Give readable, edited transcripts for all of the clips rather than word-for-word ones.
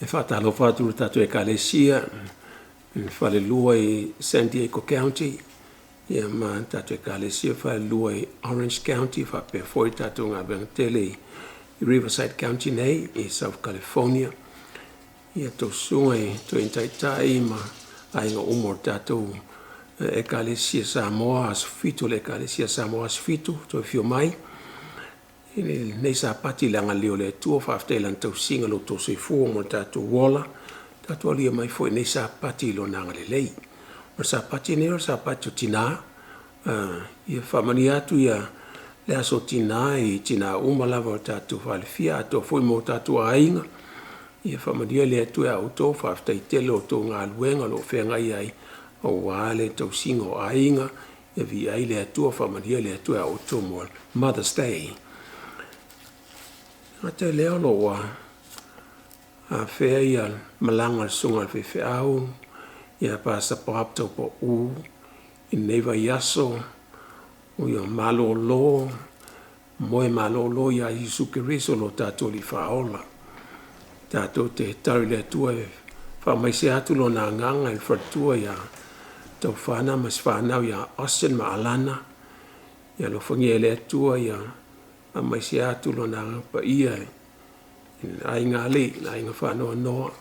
E faatalofa atu i le tatou Ekalesia i le falelua i San Diego County, ia ma le tatou Ekalesia falelua i Orange County, faapea foi le tatou galuega tele i Riverside County nei i South California. Ia outou susuga i toeaina taitai ma aiga uma o le tatou Ekalesia Samoa Aso Fitu, le Ekalesia Samoa Aso Fitu, toe afio mai i lenei Sapati i le agalelei o le Atua. Faafetai i Lana tausiga i lo outou soifua ma lo tatou ola, tatou alia mai foi i lenei Sapati i Lona agalelei. O le Sapati lenei o le Sapati o Tina. Ia faamanuia atu ia le aso Tina i tina uma lava o tatou falefia atoa foi ma o tatou aiga. Ia faamanuia le Atua ia outou, faafetai tele i lo outou galuega o lo o feagai ai aua le tausiga o aiga. Ia viia ai le Atua, faamanuia le Atua ia outou mo le Mother's Day. Gata i lea o lo o afea ia malaga a le susuga i le faifeau ia Pastor Bob Taupau i lenei vaiaso o ia malolo, moe malolo ia Iesu Keriso lo tatou Alii Faaola. Tatou te tatalo i le Atua e faamaise atu Lona agaga i le faletua ia Taufana ma si fanau ia Austin ma Alana. Ia alofagia e le Atua ia faamaise atu Lona agaga paia i le aiga alii, le aiga faanoanoa,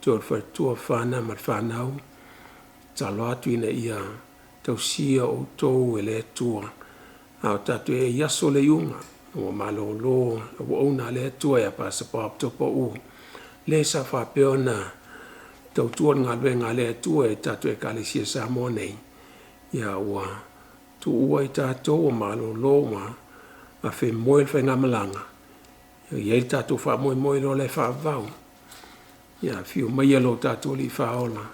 tua i le faletua Fana ma le fanau. Tatalo atu ina ia tausia outou e le Atua. A o tatou i ai i aso o le iuga, ua malolo auauna a le Atua ia Pastor Bob Taupau, le sa faapea ona tautua le galuega a le Atua i tatou Ekalesia Samoa nei, ia ua tuua i tatou ua malolo ma afemoe le faigamalaga, e i ai le tatou faamoemoe i le ola e faavavau. Ia afio maia lo tatou Alii Faaola,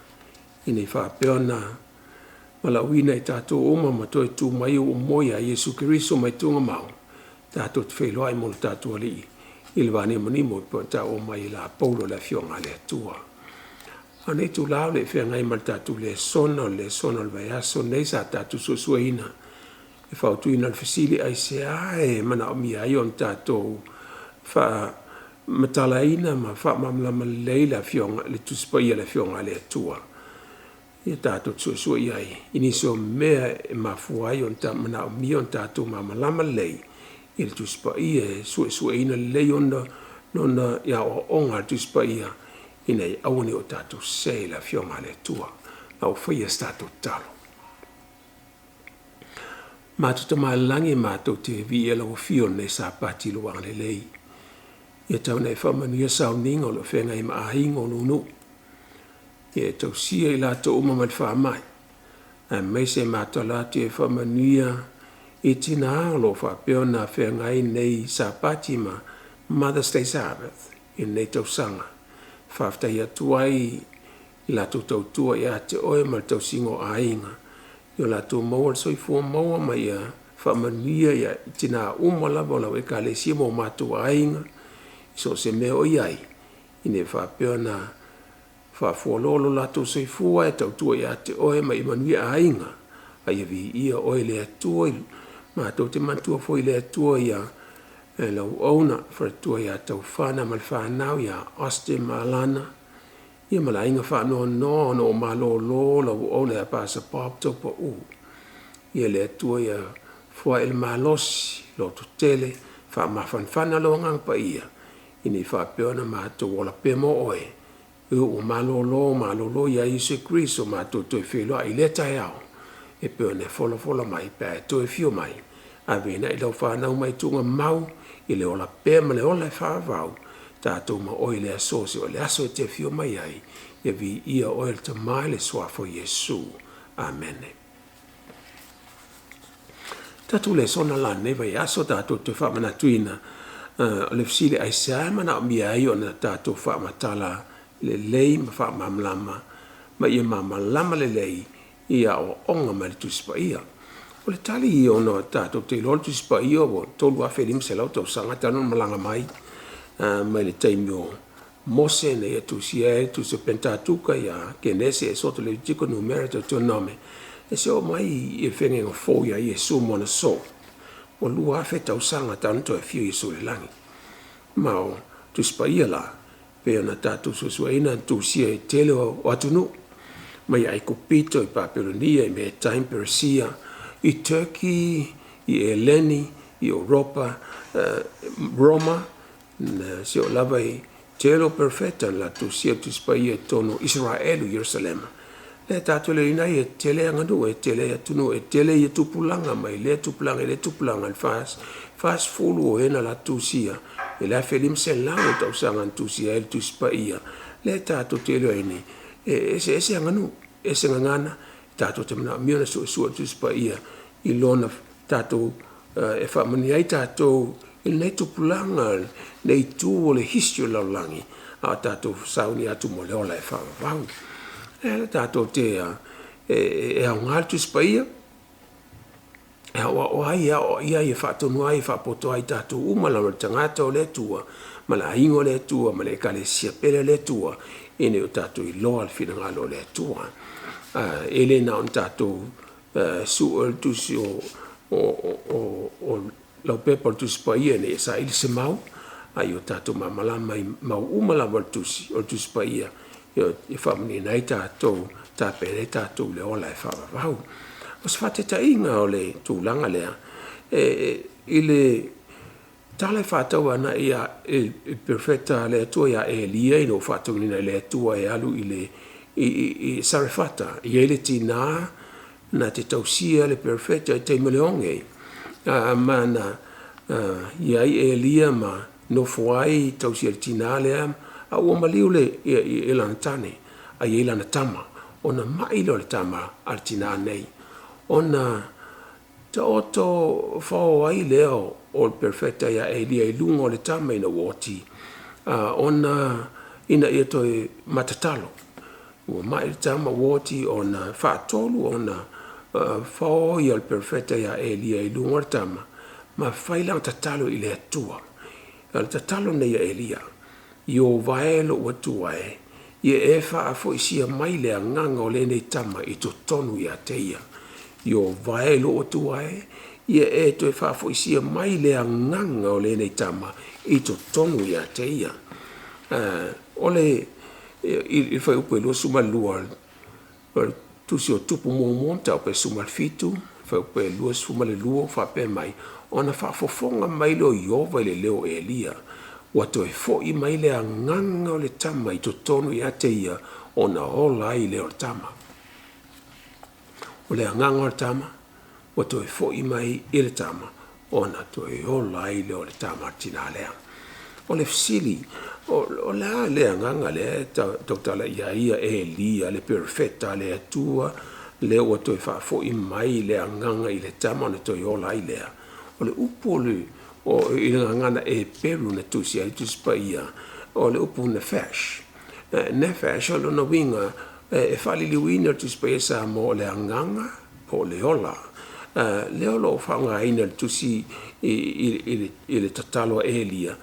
ina ia faapea ona valaauina i tatou uma ma toe tu mai ua moe ia Iesu Keriso mai tuugamau, tatou te feiloai mo le tatou Alii i le vanimonimo e pei ona taua mai e la Paulo i le Afioga a le Atua. A o nei itula o le i feagai ma le tatou lesona, o le lesona o le vaiaso lenei sa tatou suesueina e fautuaina le fesili, aisea e manaomia ai ona tatou faamatalaina ma faamalamalama lelei le Afioga, le Tusi Paia i le Afioga a le Atua. Ia tatou suesue i ai i nisi o mea e mafua ai ona manaomia ona tatou malamalama lelei i le Tusi Paia e suesueina lelei ona lona aoaoga a le Tusi Paia ina ia aua ne i o tatou sese i le Afioga a le Atua. A ua faia se tatou tatalo. Matou Tama i le Lagi, matou te viia lau afio i lenei Sapati i lou agalelei. Ia tau ina e faamanuia sauniga o lo o feagai ma aiga o lou nuu. Ia e tausia i latou uma mai le faamai, aemaise e matala atu e faamanuia i tina o lo o faapea ona feagai nei Sapati ma Mother's Day Sabbath i lenei tausaga. Faafetai atu ai i latou tautua ia te oe ma le tausiga o aiga, ia latou maua le soifua maua ma ia faamanuia ia tina uma lava o lau Ekalesia ma o matou aiga i so o se mea o i ai, ina ia faapea ona faafualoa lo latou soifua e tautua ia te oe ma ia manuia aiga, a ia viia oe le Atua. Matou te manatua foi le Atua ia lau auauna faletua ia Taufana ma le fanau ia Austin ma Alana, ia ma le aiga faanoanoa ona o malolo lau auauna ia Pastor Bob Taupau. Ia le Atua ia foai le malosi, lototele, faamafanafana lou agaga paia, ina ia faapea ona matou ola pea mo oe, e ua malolo malolo ia Iesu Keriso matou toe feiloai i lea taeao, e pei ona e folafola mai pe a e toe afio mai, ave i lau fanau mai tuugamau i le ola pea ma le ola e faavavau, tatou ma oe i le aso se o le aso e te afio mai ai, ia viia oe le Tama i le Suafa o Iesu. Amene. Tatou lesona la lenei vaiaso tatou toe faamanatuina o le fesili aisea e manaomia ai ona tatou faamatala lelei ma faamalamalama ma ia malamalama lelei i aoaoga mai le Tusi Paia. O le tali ia ona tatou te iloa le Tusi Paia ua 3500 tausaga talu ona malaga mai mai le taimi o Mose na ia tusia ai le tusi o Penitatuka ia Kenese, Esoto, Levitiko, Numera, Teutonome, e se oo mai i le feagaiga fou ia Iesu ma ona soo. Ua 2000 tausaga talu ona toe afio Iesu i le lagi. Ma o Tusi Paia la, Pei ona tatou suesueina na tusia i tele o atunuu mai Aikupito i Papelonia i Metai ma Peresia, i Turkey, i Eleni, i Europa, Roma, na seoo lava i tele o perofeta na latou tusia le Tusi Paia i totonu o Isaraelu i Ierusalema. Lea tatou te iloaina ai e tele aganuu, e tele atunuu, e tele ia tupulaga mai lea tupulaga i lea tupulaga i le 40 o e na latou tusia i le 1500 o tausaga na tusia ai le Tusi Paia. Lea tatou te iloaina e eseese aganuu, ese gagana, tatou te manaomia ona suesue le Tusi Paia i lona tatou e faamanuia ai tatou i lenei tupulaga, lenei itu o le history o le lalolagi a o tatou sauni atu mo le ola e faavavau. O lea tatou te e aoga le Tusi Paia e aoao ai, e aoaia ai, e faatonu ai, e faapoto ai i tatou uma lava, le tagata o le Atua ma le aiga o le Atua ma le Ekalesia pele a le Atua ina ia o tatou iloa le finagalo o le Atua. E le na ona tatou sue le tusi o laupepa o le Tusi Paia ina ia saili se mau, a ia o tatou malamalama i mau uma lava o le Tusi, o le Tusi Paia e faamanuiaina ai tatou, tapena ai tatou i le ola e faavavau. O se faataitaiga o le tulaga lea, i le tala e faatatau agai i le perofeta a le Atua ia Elia ina ua faatonuina e le Atua e alu i Sarefata, e i ai le tina na te tausia le perofeta i le taimi o le oge, ma na i ai Elia ma nofo ai tausia e le tina lea, a ua maliu lana tane, a i ai lana tama. Ona mai lea o le tama a le tina nei, ona taoto fao ai lea o le perofeta ia Elia i luga o le tama ina ua oti, ona ina ia toe matatalo. Ua mai le tama ua oti ona faatolu ona fao le perofeta ia Elia i luga o le tama ma fai lana tatalo i le Atua. O le tatalo lenei a Elia, Ieova e lou Atua e, ia e faafoisia mai le agaga o lenei tama i totonu ia te ia. Ieova e lou Atua e, ia e toe faafoisia mai le agaga o lenei tama i totonu ia te ia. O le i le fuaiupu e 22 o le Tusi o Tupu muamua mataupu e 17, fuaiupu e 22 o faapea mai, ona faafofoga mai lea o Ieova i le leo o Elia, ua toe foi mai le agaga o le tama i totonu ia te ia, ona ola ai lea o le tama. O le agaga o le tama ua toe foi mai i le tama, ona toe ola ai lea o le tama a le tina lea. O le fesili, o le a le agaga lea e tautala i ai ia Elia le perofeta a le Atua, lea ua toe faafoi mai le agaga i le tama ona toe ola ai lea? O le upu i le gagana Eperu na tusi ai le Tusi Paia, o le upu nephesh. Nephesh o lona uiga e faaliliuina e le Tusi Paia Samoa o le agaga po o le ola. Lea o lo o faaaogaina e le Tusi i le tatalo a Elia.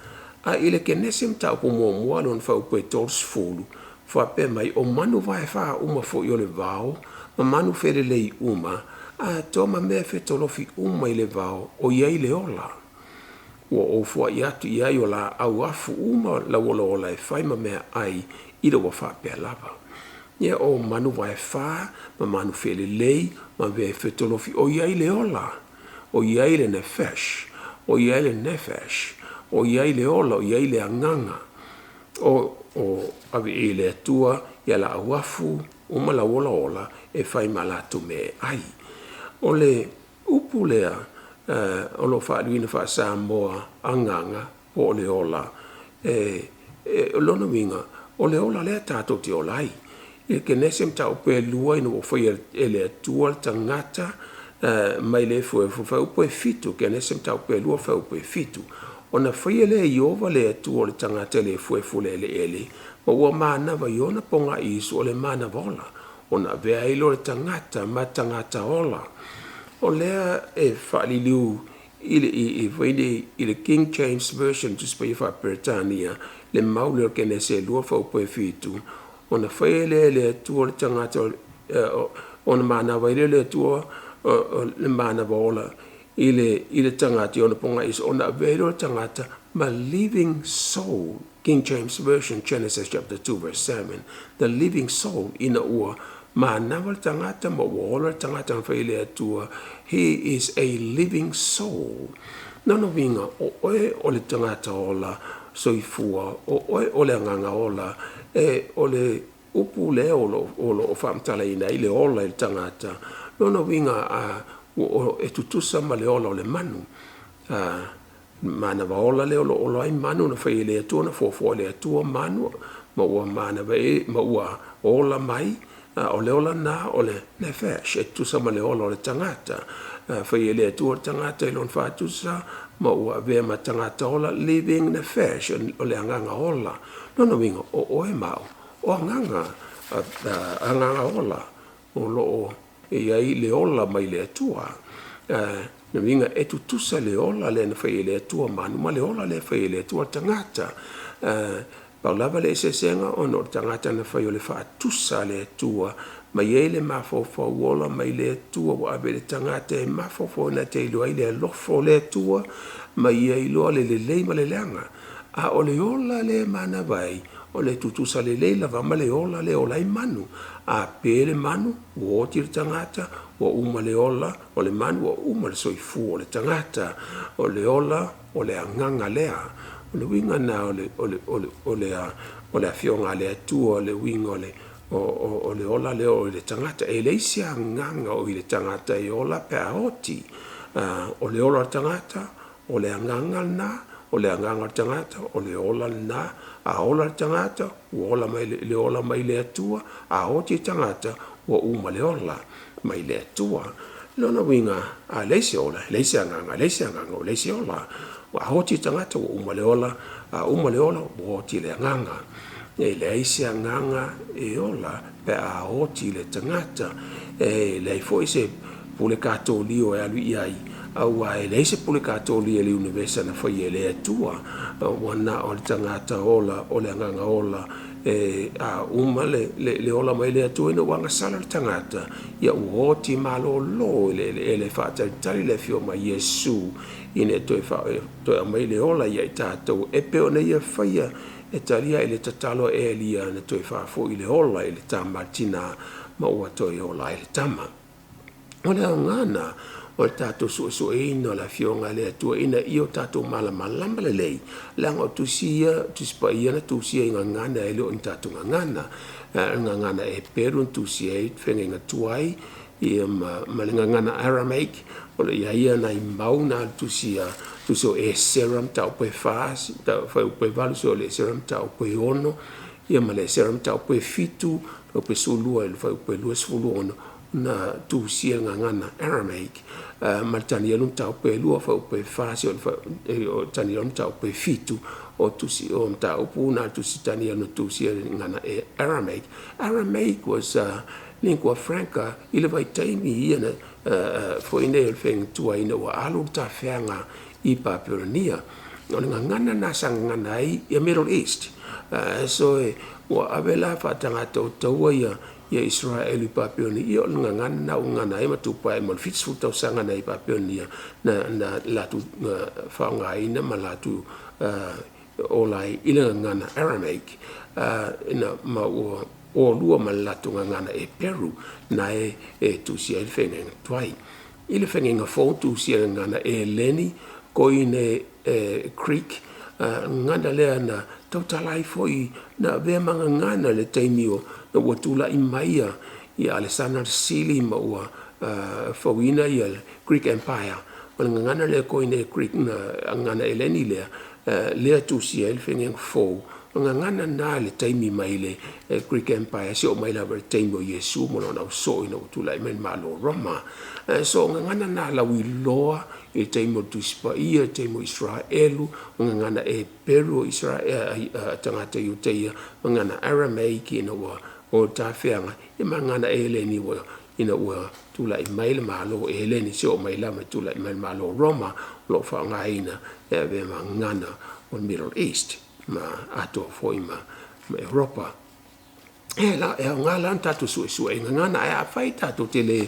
A i le Kenese mataupu muamua lona fuaiupu e 30, faapea mai, o manu vaefa uma foi o le vao ma manu felelei uma, atoa ma mea fetolofi uma i le vao o i ai le ola. Ua ou foai atu i ai o laau afu uma lauolaola e fai ma meaai ina ua faapea lava. Ia o manu vaefa ma manu felelei ma mea fetolofi o i ai le ola, o i ai le nephesh, o i ai le nephesh, o i ai le ola, o i ai le agaga. O ave i le Atua ia laau afu uma lauolaola e fai ma latou mea e ai. O le upu lea o lo o faaliliuina faa-Samoa agaga po o le ola, o lona uiga o le ola lea tatou te ola ai. I le Kenese mataupu e 2 ina ua faia e le Atua le tagata mai le efuefu, fuaiupu e 7, Kenese mataupu e 2 fuaiupu e 7, ona faia lea e Ieova le Atua o le tagata i le efuefu o le eleele, ma ua manava i ona pogaiisu o le manava ola, ona avea ai lea o le tagata ma tagata ola. O lea e faaliliu i le King James Version, Tusi Paia faa-Peretania, le mau lea o le Kenese 2 fuaiupu e 7, ona faia lea e le Atua le tagata ona manava ai lea o le Atua le manava ola i le tagata i ona pogaisu ona avea ai lea o le tagata ma living soul. King James Version, Genesis chapter 2 verse 7. The living soul, ina ua manava le tagata ma ua ola le tagata na fai e le Atua, he is a living soul. Lona uiga, o oe o le tagata ola soifua, o oe o le agaga ola, e o le upu lea o lo o faamatalaina ai le ola i le tagata. Lona uiga e tutusa ma le ola o le manu. Manava ola lea o lo o ola ai manu na fai e le Atua, na fuafua e le Atua manu, ma ua manava e, ma ua ola mai, o le ola na o le nefesh, e tutusa ma le ola o le tagata. Fai e le Atua le tagata i lona faatusa, ma ua avea ma tagata ola, living nefesh, o le agaga ola. Lona uiga, o oe ma au, o agaga, agaga ola, o lo o i ai le ola mai le Atua. Na uiga e tutusa le ola lea na fai e le Atua manu ma le ola lea fai e le Atua tagata. Pau lava le eseesega ona o le tagata na fai o le faatusa a le Atua, mai ai le mafaufau ola mai le Atua ua ave i le tagata e mafaufau na te iloa ai le alofa o le Atua, ma ia iloa le lelei ma le leaga. A o le ola lea e manava ai, o le tutusa lelei lava ma le ola lea e ola ai manu. A pe le manu, ua oti le tagata, ua uma le ola o le manu, ua uma le soifua o le tagata. O le ola o le agaga lea. O le uiga na o le afioga a le Atua, o le uiga o le ola lea o le tagata. E leai se agaga o i le tagata e ola pe a oti. O le ola o le tagata, o le agaga lena, o le agaga o le tagata, o le ola lena. A ola le tagata, ua ola mai le ola mai le Atua, a oti le tagata, ua uma le ola mai le Atua. Lona uiga, a leai se ola, leai se agaga, leai se agaga, leai se ola. Ua oti le tagata, ua uma le ola, a uma le ola, ua oti le agaga. E leai se agaga e ola pe a oti le tagata. E leai foi se pule katolio e alu i ai, aua e leai se pule katolio i le univesa na fai e le Atua. Ua na o le tagata ola, o le agaga ola, e a uma le ola mai le Atua ina ua agasala le tagata, ia ua oti malōlō e le faatalitali le afio mai Iesu ina toe aumai le ola ia i tatou e pei ona ia faia e talia i le tatalo a Elia na toe faafoi le ola i le tama a le tinā ma ua toe ola ai le tama. O le aoga na o le tatou suesueina o le afioga a le Atua ina ia o tatou malamalama lelei, leaga o tusi ia, Tusi Paia na tusia i gagana e le o ni tatou gagana. Gagana Eperu na tusia ai fegaiga tuai ia ma le gagana Aramaic, o lo o i ai ia nai mau na tusia, tusi o Esera mataupu e 4, fuaiupu e 8, so o le Esera mataupu e 6, ia ma le Esera mataupu e 7, fuaiupu e 12 i le fuaiupu e 26, na tusia le gagana Aramaic, ma le Tanielu mataupu e 2, fuaiupu e 4, o Tanielu mataupu e 7, o tusi o mataupu na tusi Tanielu na tusia le gagana Aramaic. Aramaic was lingua franca i le vaitaimi ia na foi nei o le fegaiga ina ua alu le tafeaga i Papelonia. O le gagana na sa gagana ai ia Middle East. So ua ave la faatagata o taua ia Israel i Papelonia, ia o le gagana na ua gagana ai ma tupa ai mo le 70 tausaga na i Papelonia na latou faaaogaina ma latou ola ai i le gagana Aramaic, ina ma ua olua ma le latou gagana Eperu na e tusia ai le fegaiga tuai. I le fegaiga fou tusia le gagana Eleni, Koine Greek, gagana lea na tautala ai foi na avea ma gagana le taimi o na ua tula'i mai ia Alesana le Sili ma ua fauina ia le Greek Empire. O le gagana lea Koine Greek na gagana Eleni lea, lea tusia ai le fegaiga fou. O gagana na le taimi mai le Greek Empire se oo mai lava i le taimi o Iesu ma lona ausoo ina ua tula'i mai le Malo o Roma. So o gagana na lauiloa i le taimi o le Tusi Paia, le taimi o Israelu, o gagana Eperu o Israel, tagata Iutaia, o gagana Aramaic ina ua o tafeaga, ia ma gagana Eleni ua ina ua tula'i mai le Malo o Eleni se oo mai lava tula'i mai le Malo o Roma, o lo o faaaogaina e avea ma gagana o le Middle East ma atoa foi ma Europa. E la e aoga la ona tatou suesue i gagana, ae afai tatou te le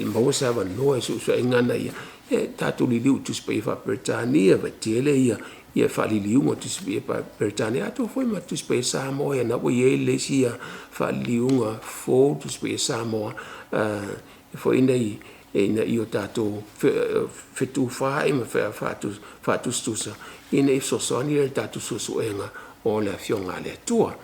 maua se avanoa e suesue ai gagana ia, ia tatou liliu i Tusi Paia faa-Peretania, tele faaliliuga o Tusi Paia faa-Peretania atoa foi ma Tusi Paia Samoa, ia na ua i ai le isi faaliliuga fou Tusi Paia Samoa foi nei ina ia tatou fetufaai ma faatusatusa ina ia fesoasoani i le tatou suesuega o le Afioga a le Atua.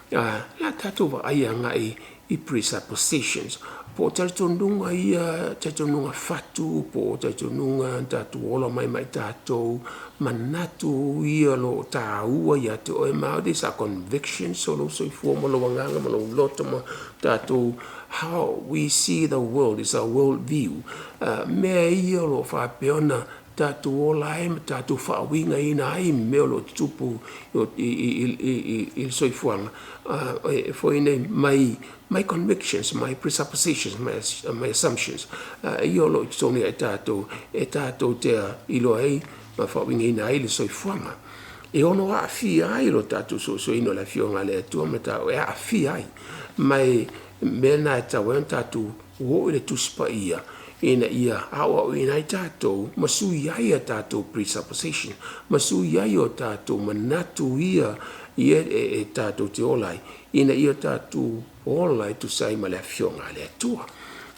O le a tatou vaai agai i presuppositions po o talitonuga ia, talitonuga fatu po o talitonuga na tatou ola mai ma i tatou, manatu ia o lo o taua ia te oe ma au, these are convictions o lou soifua ma lou agaga ma lou loto ma tatou, how we see the world is our world view. Mea ia o lo o faapea ona tatou ola ai ma tatou faauigaina ai mea o lo o tutupu i le soifuaga foi nei mai my convictions, my presuppositions, my assumptions ia o lo o i totonu ia i tatou e tatou te iloa ai ma faauigaina ai le soifuaga. E ono aafia ai lo tatou suesueina o le Afioga a le Atua ma taua e aafia ai. Ma e mea lena e tatau ai ona tatou oo i le Tusi Paia ina ia aoaoina ai tatou ma sui ai a tatou presupposition, ma sui ai o tatou manatu ia e tatou te ola ai, ina ia tatou ola e tusa ai ma le Afioga a le Atua.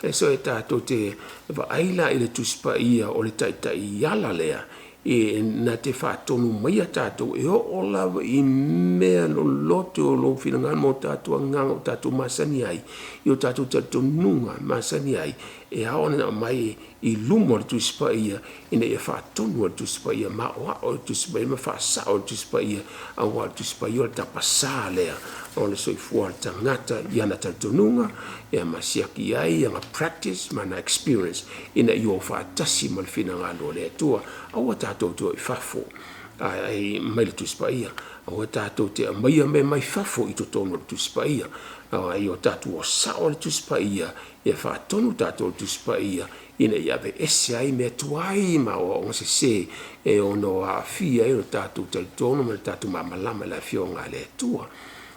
E so e tatou te vaai la i le Tusi Paia o le taitaiala lea e na te faatonu maia tatou e oo lava i mea loloto o lou finagalo ma o tatou agaga o tatou masani ai, i o tatou talitonuga masani ai, e ao ona aumai i luma o le Tusi Paia ina ia faatonu e le Tusi Paia, ma aoao e le Tusi Paia, ma faasao e le Tusi Paia, aua o le Tusi Paia o le tapasā lea o le soifua o le tagata i ana talitonuga, ia ma siaki ai ana practice ma ana experience ina ia o faatasi ma le finagalo o le Atua. Aua tatou te o i fafo ai mai le Tusi Paia, aua tatou te aumaia mea mai fafo i totonu o le Tusi Paia, aua ia o tatou o sao le Tusi Paia, ia faatonu tatou le Tusi Paia ina ia aveese ai mea tuai ma aoaoga sese e ono aafia ai lo tatou talitonu ma le tatou malamalama i le Afioga a le Atua.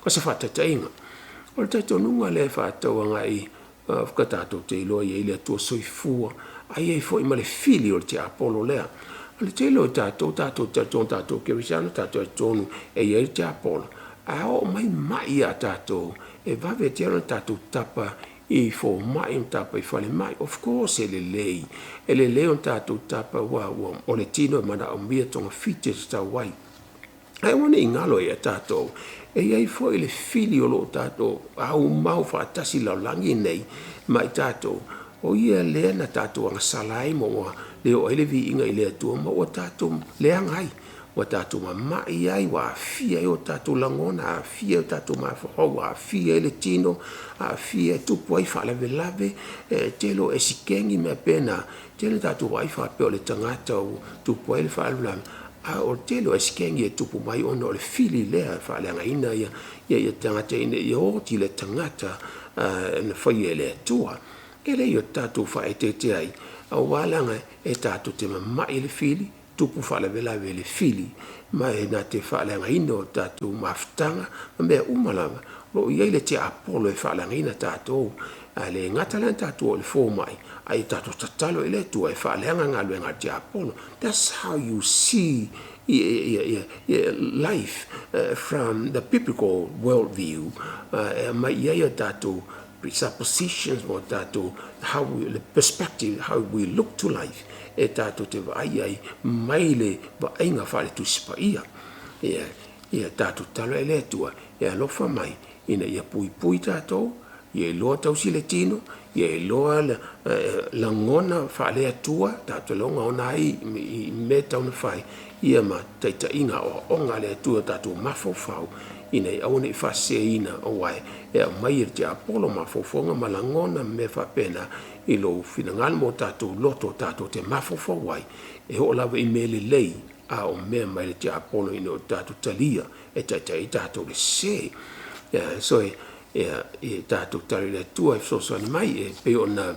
O se faataitaiga, o le talitonuga lea e faatauagai ka tatou te iloa i ai le Atua soifua, a i ai foi ma le fili o le tiapolo lea. O le tele o tatou, tatou talitonu, tatou kerisiano, tatou talitonu e i ai le tiapolo, a oo mai mai ia tatou, e vave tele ona tatou tapa i fomai ma tapa i falemai. Of course e lelei, e lelei ona tatou tapa aua o le tino e manaomia togafiti e tatau ai. Ae aua ne i galo ia tatou, e i ai foi le fili o lo o tatou aumau faatasi i le lalolagi nei ma i tatou, o ia lea na tatou agasala ai ma ua le oo ai le viiga i le Atua ma ua tatou leaga ai, ua tatou mamai ai, ua aafia ai o tatou lagona, aafia ai o tatou mafaufau, ua aafia ai le tino, aafia e tupu ai faalavelave, e tele o esikeni ma mea faapena. Tele tatou vaai faapea o le tagata ua tupu ai le faalavelave, a o le tele o esikeni e tupu mai ona o le fili lea e faaleagaina ia tagata ina ia oti le tagata na faia e le Atua. E lei o tatou faaeteete ai, aua leaga e tatou te mamai i le fili, tupu faalavelave i le fili, ma e na te faaleagaina o tatou mafutaga ma mea uma lava. O lo o i ai le tiapolo e faaleagaina tatou, ae le gata la ona tatou o i le fomai, a ia tatou tatalo i le Atua e faaleaga galuega a le tiapolo. That's how you see life from the biblical world view. E aumai i ai o tatou presuppositions mo tatou, how we, the perspective, how we look to life, e tatou te vaai ai mai le vaaiga faale-Tusi Paia. Ia, ia tatou tatalo ai le Atua e alofa mai ina ia puipui tatou, ia iloa tausi le tino, ia iloa lagona faale-Atua, tatou lagona ai i mea tau na fai, ia ma taitaiga aoaoga a le Atua tatou mafaufau, ina ia aua ne i faaseseina, aua e aumai e le tiapolo mafaufauga ma lagona ma mea faapena i lou finagalo ma o tatou loto tatou te mafaufau ai, e oo lava i mea lelei, a o mea mai le tiapolo ina o tatou talia e taitai ai tatou i le sese. So e tatou tatalo i le Atua e fesoasoani mai, e pei ona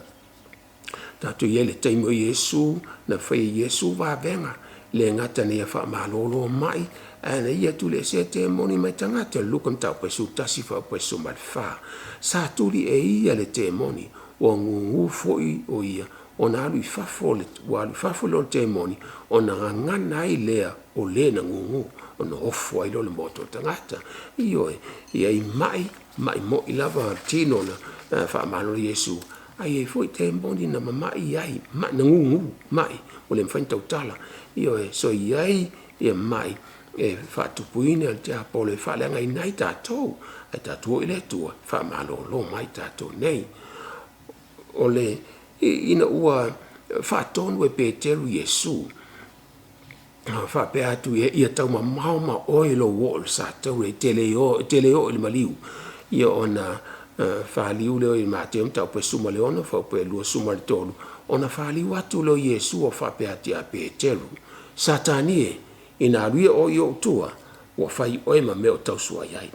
tatou i ai le taimi o Iesu, na fai e Iesu vavega, le gata ina ia faamalolo mai, Ae na ia tuliesea temoni mai tagata, Luka mataupu e 11 fuaiupu e 14. Sa tuli e ia le temoni, ua gugu foi o ia, ona alu i fafo le, ua alu i fafo lea o le temoni, ona gagana ai lea o le na gugu, ona ofo ai lea o le maota o tagata. Ioe, e i ai mai, mai moi lava tino na faamalo e Iesu, ae i ai foi temoni na mamai ai, mai na gugu, mai ua le mafai ona tautala. Ioe, so e i ai ia mai e faatupuina e le tiapolo e faaleagaina ai tatou, ae tatou o i le Atua e faamalolo mai tatou nei. O le ina ua faatonu e Peteru Iesu, faapea atu ia, ia taumamao ma oe lou oo i le satauro, e te le oo, e te le oo i le maliu. Ia ona faliu lea i Mateo mataupu e 16 fuaiupu e 23, ona faliu atu lea o Iesu o faapea atu ia Peteru, Satani e, ina alu ia oe i ou tua, ua fai oe ma mea o tausuai ai.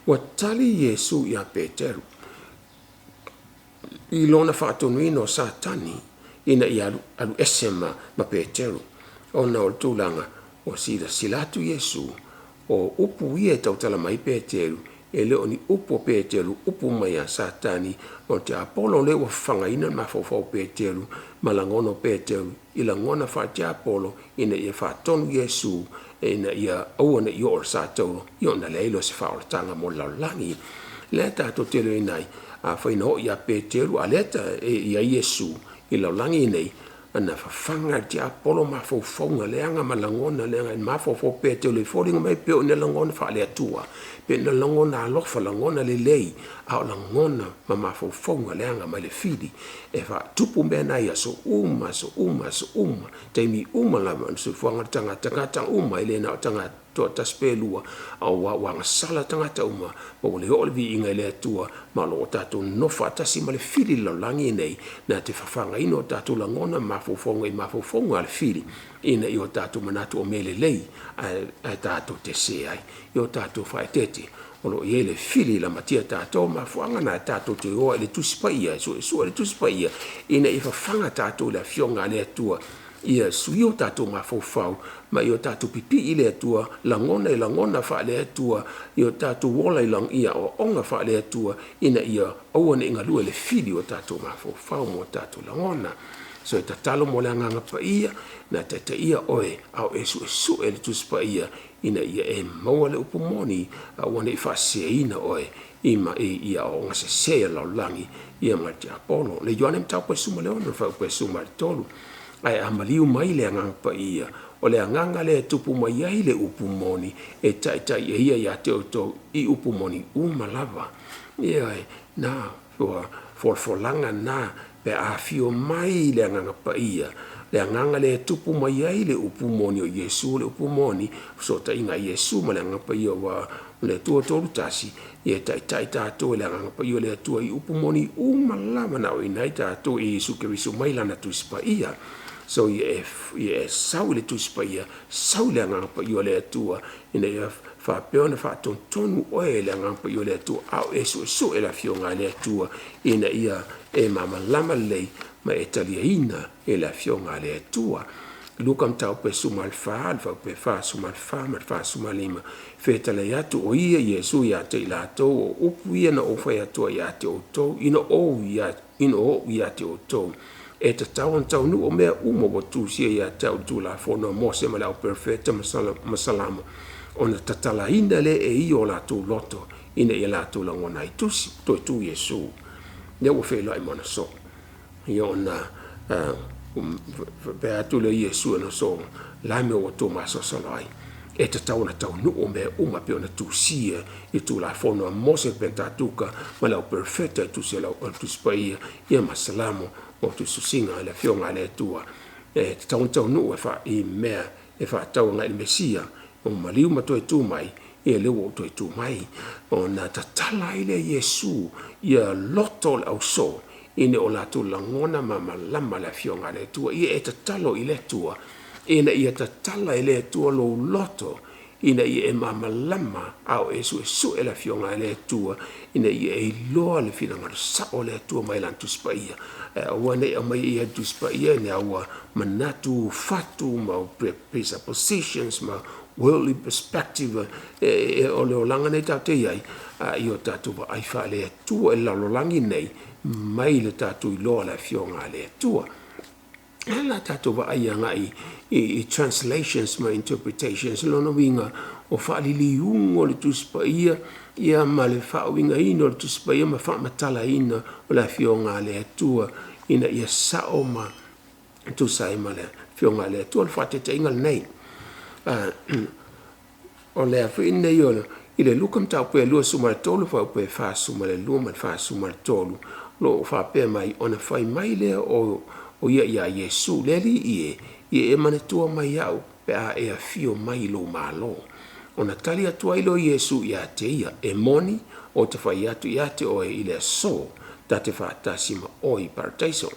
Ua tali Iesu ia Peteru i lona faatonuina o Satani ina ia alu, alu ese ma, ma Peteru, ona o le tulaga ua silasila atu Iesu o upu ia e tautala mai Peteru, e le o ni upu a Peteru, upu mai a Satani o le tiapolo lea ua fafagaina le mafaufau o Peteru ma lagona o Peteru i lagona faatiapolo ina ia faatonu Iesu ina ia aua ne i oo i le satauro, ia ona leai lea o se faaolataga mo le lalolagi. Lea tatou te iloaina ai, afai na oo ia Peteru a lea e i ai Iesu i le lalolagi nei, na fafaga e le tiapolo mafaufauga leaga ma lagona leaga e mafaufau Peteru e foliga mai pei o ni lagona faale-Atua, pei o ni lagona alofa, lagona lelei, a o lagona ma mafaufauga leaga mai le fili e faatupu mea na i aso uma, aso uma, aso uma, taimi uma lava o le soifuaga o le tagata, tagata uma, e le na o tagata toatasi pe lua, a ua ua agasala tagata uma, ma ua le oo le viiga i le Atua, ma o lo o tatou nonofo faatasi ma le fili i le lalolagi nei, na te fafagaina o tatou lagona ma mafaufauga i mafaufauga a le fili, ina ia o tatou manatu o mea lelei, ae, ae tatou te sē ai. Ia o tatou faaeteete, o lo o i ai le fili e lamatia tatou, mafuaaga na tatou te o ai i le Tusi Paia, e suesue le Tusi Paia, ina ia fafaga tatou i le Afioga a le Atua, ia suia o tatou mafaufau, ma ia o tatou pipii i le Atua, lagona i lagona faale-Atua, ia o tatou ola i i aoaoga faale-Atua, ina ia aua ne i galue le fili o tatou mafaufau ma o tatou lagona. So e tatalo mo le Agaga Paia, na taitaia oe, a o e suesue le Tusi Paia, ina ia e maua le upu moni, aua ne i faaseseina oe i ma i, i aoaoga sese a le lalolagi, ia ma le tiapolo. Le Ioane mataupu e 16, fuaiupu e 13. Ae a maliu mai le Agaga Paia, o le agaga lea e tupu mai ai le upu moni, e taitai e ia ia te outou i upu moni uma lava. Ioe, na ua folafolaga na pe a afio mai le Agaga Paia, le agaga lea e tupu mai ai le upu moni o Iesu, le upu moni, fesootaiga a Iesu ma le Agaga Paia ua le Atua tolu tasi, ia taitai tatou e le Agaga Paia o le Atua i upu moni uma lava na aoaina ai tatou e Iesu Keriso mai lana Tusi Paia. So ia e, ia e sau i le Tusi Paia, sau i le Agaga Paia o le Atua, ina ia faapea ona faatonutonu oe e le Agaga Paia o le Atua, a o e suesue le Afioga a le Atua, ina ia e malamalama lelei ma e taliaina e le Afioga a le Atua. Luka mataupu e 14, le fuaiupu e 44 ma le 45, fetalai atu o ia Iesu ia te i latou, o upu ia na ou fai atu ai ia te outou, ina ou ia, ina ou ia te outou. E tatau ona taunuu o mea uma ua tusia ia te au i le Tulafono a Mose ma le au perofeta ma Salamo, ona tatalaina lea e ia o latou loto, ina ia latou lagona ai tusi, toe tu Iesu. Lea ua feiloai ma ona soo. Ia ona faapea atu lea o Iesu i ona soo, la mea ua outou masalosalo ai. E tatau ona taunuu mea uma pei ona tusia i Tulafono a Mose, Pentatuka ma le au perofeta, i tusi a le Tusi Paia, ia ma Salamo, o tusitusiga a le Afioga a le Atua. E tatau ona taunuu e i mea e faatau agai i le Mesia, o maliu ma toe tu mai, ia lea ua ou toe tu mai. Ona tatala ai lea Iesu ia loto o le ausoo, ina o latou lagona malamalama le Afioga a le Atua. Ia e tatalo i le Atua, ina ia tatala e le Atua lou loto, ina ia e malamalama a o e suesue le Afioga a le Atua, ina ia e iloa le finagalo sao o le Atua mai lana Tusi Paia. Ae aua ne i aumai ia Tusi Paia ni aua manatu fatu ma presuppositions ma worldly perspective o le olaga nei tatou te i ai, a ia o tatou vaai faale-Atua i le lalolagi nei mai le tatou iloa o le Afioga a le Atua. E la tatou vaai agai i translations ma interpretations, lona uiga o faaliliuga o le Tusi Paia ia ma le faauigaina o le Tusi Paia ma faamatalaina o le Afioga a le Atua ina ia sao ma tusa ai ma le Afioga a le Atua. O le faataitaiga lenei, o le foi nei o i le Luka mataupu e 23 fuaiupu e 42 ma le 43, lo o faapea mai, ona fai mai lea o ia iā Iesu, le Alii e, ia e manatua mai au pe a e afio mai i lou Malo. Ona tali atu ai lea o Iesu ia te ia, e moni, ou te fai atu ia te oe i le aso, ta te faatasi ma oe i Parataiso.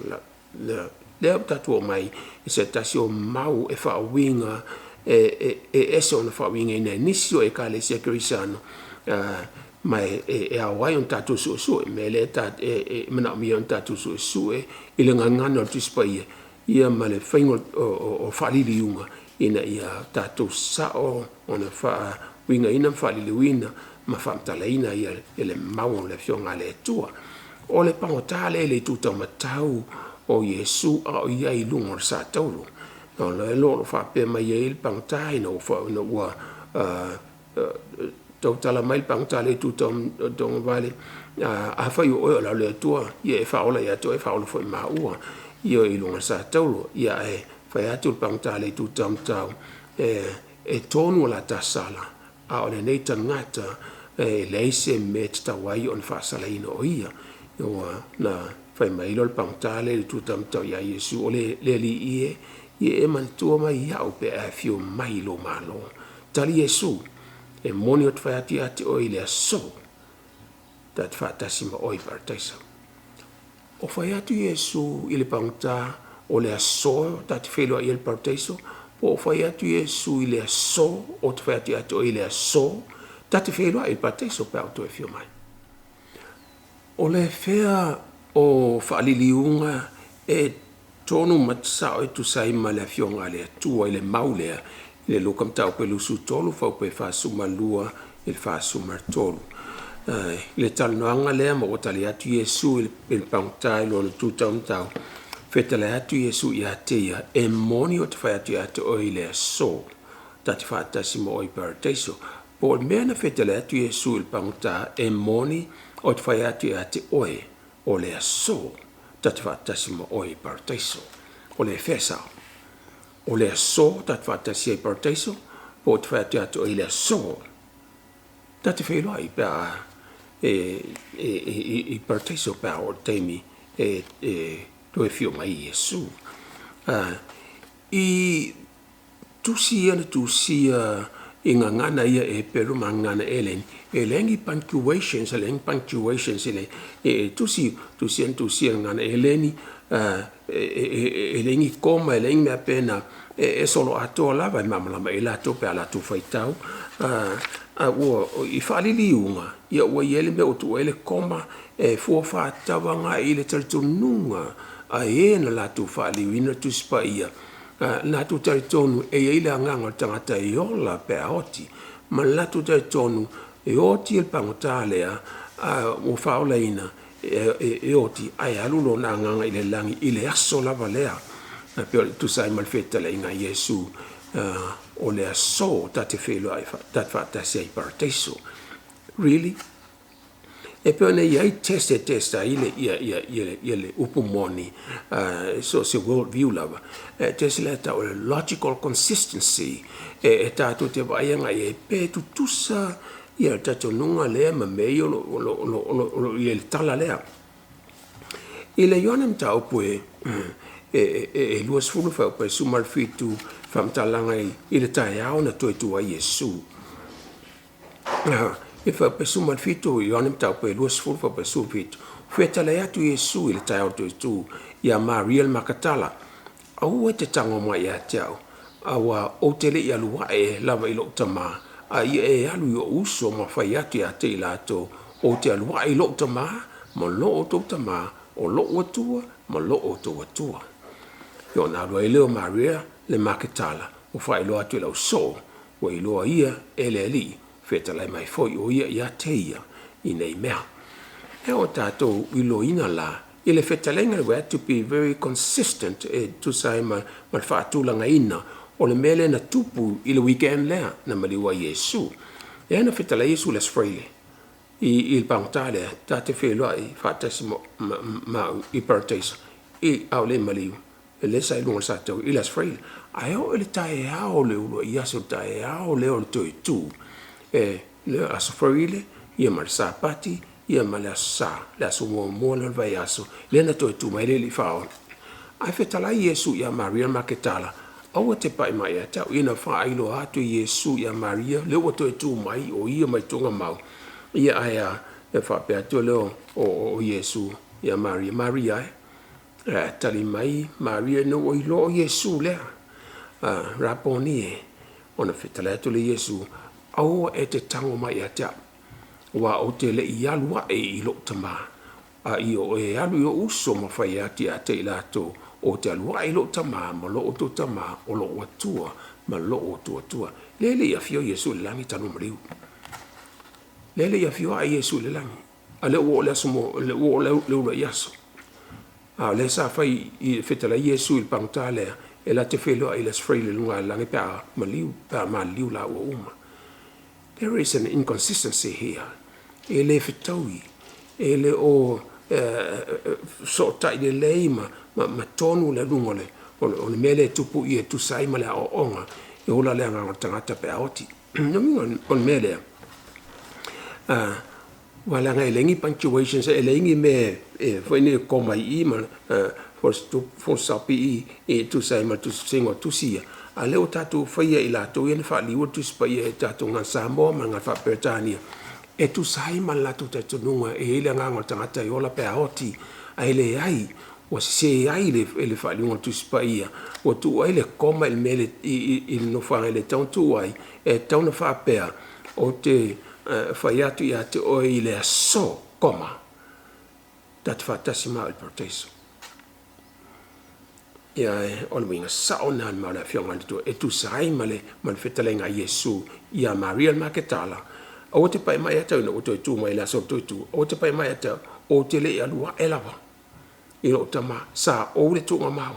Lea ua tatou oo mai i se tasi o mau e faauiga e ese ona faauigaina e nisi o Ekalesia Kereisiano, ma e ao ai ona tatou suesue. Mea lea e manaomia ona tatou suesue i le gagana o le Tusi Paia ia ma le faiga o faaliliuga ina ia tatou sao ona faauigaina ma faaliliuina ma faamatalaina ia le mau o le Afioga a le Atua. O le pagota lea i le itu taumatau o Iesu a o ia i luga o le satauro. O le lo faapea mai ai le pagota ina ua tautala mai le pagota le itu tauagavale, afai o oe o le Atua, ia e faaola ia te oe, faaola foi maua ia i luga o le satauro. Ia ae fai atu le pagota le itu taumatau, e tonu o la ta sala, a o lenei tagata e leai se mea e tatau ai ona faasalaina o ia. Ua na fai mai le pagota le itu taumatau ia Iesu, o le Alii e, ia e manatua mai au pe a afio mai i lou Malo. Tali Iesu, e moni ou te fai atu ia te oe i le aso, ta te faatasi ma oe i Parataiso. O fai atu Iesu i le pagota o le aso ta te feiloai ai i le Parataiso, po o fai atu Iesu i le aso, ou te fai atu ia te oe i le aso, ta te feiloai i le Parataiso pe a ou toe afio mai. O le fea o faaliliuga e tonu ma sao e tusa ai ma le Afioga a le Atua i le mau lea i le Luka mataupu e 23 fuaiupu e 42 i le 43. I le talanoaga lea ma ua tali atu Iesu i le pagota i lona tu taumatau, fetalai atu Iesu ia te ia, e moni ou te fai atu ia te oe i le aso, ta te faatasi ma oe i Parataiso. Po o le mea na fetalai atu Iesu i le pagota, e moni ou te fai atu ia te oe, o le aso, ta te faatasi ma oe i Parataiso. O le fea sao? O le aso ta te faatasi ai i Parataiso, po o te fai atu ia te oe i le aso, ta te feiloai pe a i Parataiso pe a o le taimi e toe afio mai Iesu. I tusi ia na tusia i gagana ia e Hepero ma gagana Eleni, e leai ni punctuations, e leai ni punctuations i le tusi, tusia na tusia gagana Eleni, e leai ni koma, e leai ni mea pena, e solo atoa lava e malamalama i latou pe a latou faitau. Ua i faaliliuga, ia ua i ai le mea ua tuu ai le koma e fua faatauagai i le talitonuga a e na latou faaliliuina le Tusi Paia, latou talitonu e i ai le agaga o le tagata e ola pe a oti, ma le latou talitonu e oti le pagota lea ua faaolaina e oti ae alu lona agaga i le lagi i le aso lava lea. E pei o le tusa ai ma le fetalaiga a Iesu, o le aso ta te feiloai ta te faatasi ai i Parataiso. Really? E pei ona i ai test e test ai le ia le upu moni, so se world view lava. E test lea tau o le logical consistency, e tatou te vaai agai ai pe tutusa ia le talitonuga lea ma mea ia o lo i ai le tala lea. I le Ioane mataupu e 20 fuaiupu e 17 faamatalaga i le taeao na toe tu ai Iesu. I fuaiupu e 17 Ioane mataupu e 20 fuaiupu e 17, fetalai atu Iesu i le taeao toe tu ia Maria le Makatala, aua e te tago mai ia te au, aua ou te le i alu ae lava i lou tamā, a ia e alu i ou uso ma fai atu ia te i latou, ou te alu ae i lou tamā, ma lo outou tamā, o lou Atua, ma lo outou Atua. Ia ona alu ai lea o Maria le Makatala, ua faailoa atu i le ausoo, Ua iloa ia e le Alii, fetalai mai foi o ia ia te ia i nei mea. E o tatou iloina la i le fetalaiga, we have to be very consistent e tusa ai ma le faatulagaina o le mea lea na tupu i le weekend lea na maliu ai Iesu. Lea na fetalai Iesu i le Aso Faraile i le pagota lea, ta te feiloai faatasi ma au i Parataiso i a o le i maliu e le sa i luga o le sataui i le Aso Faraile. Ae oo i le taeao o le uluai aso, le taeao lea o le toe tu, e le Aso Faraile ia ma le Sapati ia ma le Aso Sa, le aso muamua lea o le vaiaso, lea na toe tu mai ai le Alii Faaola. Ae fetalai Iesu ia Maria le Maketala, aua te pai mai ia te au. Ina faailoa atu e Iesu ia Maria lea ua toe tu mai o ia mai tuugamau. Ia ae a, e faapea atu lea o Iesu ia Maria, Maria e, ae tali mai Maria ina ua iloa o Iesu lea. Raponi e, ona fetalai atu lea o Iesu, aua e te tago mai ia te au, aua ou te le i alu ae i lou Tama, a ia o e alu i ou uso ma fai atu ia te i latou, ou te alu ae i lou Tama ma lo outou Tama, o lou Atua ma lo outou Atua. Lea e le i afio Iesu i le lagi talu maliu. Lea e le i afio ae Iesu i le lagi. A lea ua oo le aso mo, lea ua oo le uluai aso. A o lea sa fai i fetalai Iesu i le pagota lea, e la te feiloai i le Aso Faraile i luga o le lagi pe a maliu, pe a maliliu laua uma. There is an inconsistency here. E le fetaui, e le o sootai lelei ma tonu le aluga o le mea lea e tupu i e tusa ai ma le aoaoga e ola le agaga o le tagata pe a oti. O le uiga o le mea lea, ua leaga e leai ni punctuations, e leai ni mea e foi nei e koma i i ma full stop i i e tusa ai ma le tusitusiga o tusi ia. A o lea ua tatou faia e i latou ia na faaliua le Tusi Paia e tatou Gagana Samoa ma le Gagana Faa-Peretania e tusa ai ma le latou talitonuga e i ai le agaga o le tagata e ola pe a oti, ae leai, ua sese ai le faaliuga o le Tusi Paia, ua tuu ai le koma i le mea i le nofoaga e le tatau ona tuu ai, e tatau ona faapea, Ou te fai atu ia te oe i le aso, koma, ta te faatasi ma au i le Parataiso. Ia, o le uiga sao lena o le mau a le Afioga a le Atua e tusa ai ma le fetalaiga a Iesu ia Maria le Maketala, Aua te pai mai ia te au ina ua toe tu mai i le aso o le toe tu, aua te pai mai ia te au, ou te le i alu ae lava i lou tama, sa ou le tuugamau.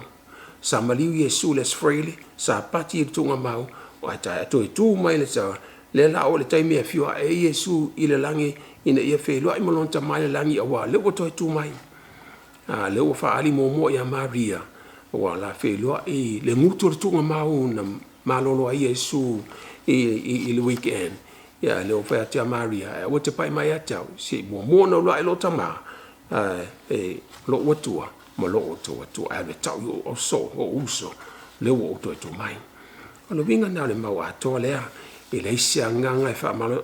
Sa maliu Iesu i le Aso Faraile, sa pati i le tuugamau, ae taea toe tu mai le sa, lea la o le taimi e afio ae ai Iesu i le lagi ina ia feiloai ma lona Tama i le lagi, aua o lea ua toe tu mai. A lea ua faaali muamua ia Maria, ua la feiloai le gutu o le tuugamau na malolo ai Iesu i le weekend. Ia, lea ua fai atu ia Maria, ae aua te pai mai ia te au, se i muamua ona ulu ae lou Tama, e lou Atua ma lo outou Atua, ae alu e tau i ou auso, ou uso, lea ua ou toe tu mai. O le uiga lena o le mau atoa lea, e leai se agaga e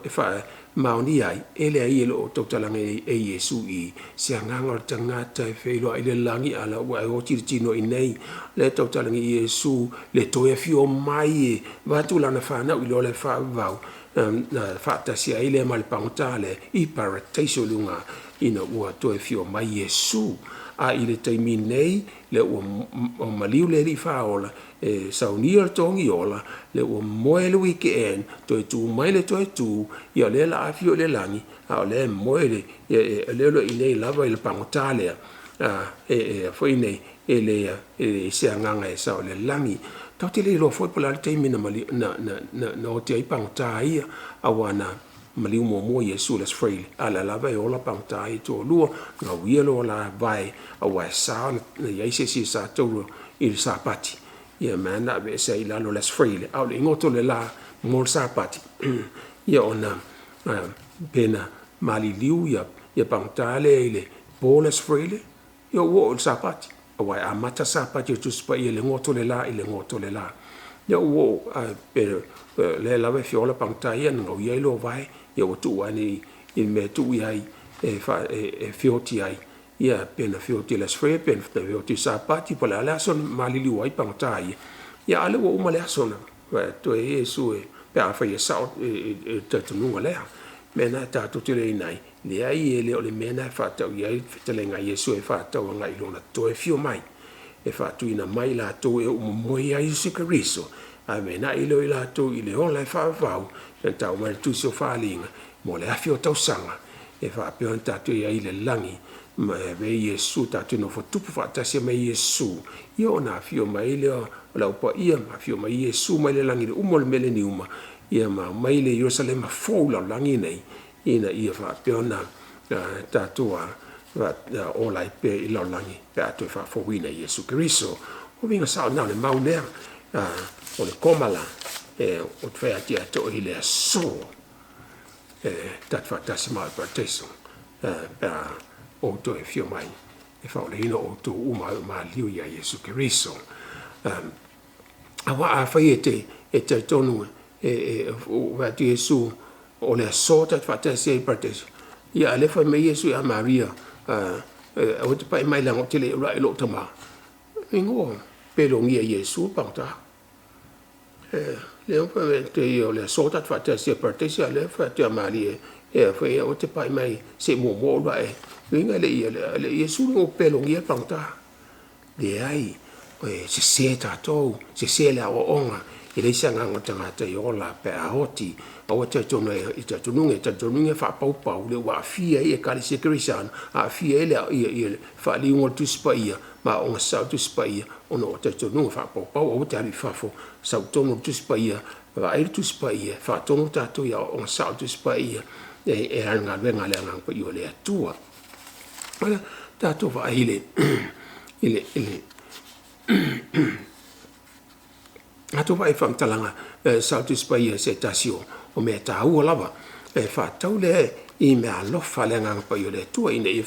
faamaonia ai, e leai e le o tautalaga e Iesu i se agaga o le tagata e feiloai i le lagi a la ua e oti le tino i nei. Lea e tautalaga i Iesu le toe afio mai e avatu lana fanau i loa le faavavau na faatasi ai lea ma le pagota lea i parataiso i luga ina ua toe afio mai Iesu. A i le taimi nei lea ua maliu le Alii Faaola e saunia le togi ola, le ua moe le weekend, toe tu mai le toe tu, ia o lea la afio i le lagi, a o lea e moe le, lea o lo o i nei lava i le pagota lea, e foi nei, e le se agaga e sao i le lagi. Tatou te le iloa foi po o le a le taimi na oti ai pagota ia, aua na maliu muamua Iesu i le Aso Faraile, a o lea lava e ola pagota ia toalua, gauia lo la vae, aua e sa ona i ai se isi e sa taua i le Sapati. Ia mea na aveese ai i lalo o le Aso Faraile, a o le igoto le la mo le Sapati. Ia ona pe na maliliu ia pagota lea i le po le Aso Faraile, ia ua oo i le Sapati, aua e amata Sapati o le Tusi Paia i le goto le la i le goto le la. Ia ua oo, pe lea lava e fia ola pagota ia, na gauia ai loa vae, ia ua tuu ane i le mea e tuu i ai e feoti ai. Ia pe na feoti i le Aso Faraile, pe na feoti i le Sapati, po o le a le aso na maliliu ai pagota ia. Ia a o lea ua uma le aso na toe Iesu e pe afai e sao e talitonuga lea. Mea na tatou te le i ai, leai e le o le mea na e faatau i ai le fetalaiga a Iesu e faatau agai i lona toe afio mai, e faatuina mai latou e oo momoe ia Iesu Keriso. Ae mena'i lea o i latou i le ola e faavavau, e pei ona ta'u mai i le Tusi o Faaaliga, mo le 1000 o tausaga, e faapea ona tatou i ai i le lagi ma e avea Iesu tatou te nofo tupu faatasi ai ma Iesu, ia ona afio mai ai lea o le Au Paia ma afio mai Iesu mai le lagi i le uma o le meleniuma, ia ma aumai le Ierusalema fou i le lalolagi lenei, ina ia faapea ona tatou ola ai pea i le lalolagi pe a toe faafouina e Iesu Keriso. O uiga sao na o le mau lea, o le komala ou te fai atu ia te oe i le aso e ta te faatasi ma au i Parataiso pe a ou toe afio mai e faaolaina outou uma ai o maliu ia Iesu Keriso. Aua afai e te talitonu e vaai atu Iesu o le aso ta te faatasi ai i Parataiso, ia a o lea e fai mai Iesu ia Maria, aua e te pai mai leaga ou te le i alu ae i lou Tama. Lona uiga ua pelogia e Iesu le pagota. Lea fai mai o le aso ta te faatasi ai i Parataiso, a o lea e fai atu ia Maria aua e te pai mai se i muamua ou alu ae. Lona uiga e le o Iesu ua pelogia le pagota. Leai, e sese tatou, sese le aoaoga, e leai se agaga o le tagata e ola pe a oti. Aua e talitonu i talitonuga, talitonuga e faapaupau lea ua aafia ai Ekalesia Kerisiano, aafia ai le faaliuga o le Tusi Paia ma aoaoga sasao o le Tusi Paia ona o talitonuga faapaupau. Aua te alu i fafo, sau i totonu o le Tusi Paia, vaai le Tusi Paia, faatonu tatou i aoaoga sasao o le Tusi Paia e ala i le galuega a le Agaga Paia o le Atua. Tatou vaai i le tatou vaai i faamatalaga sao o le Tusi Paia se tasi o mea taua lava e faatatau lea i meaalofa a le Agaga Paia o le Atua ina ia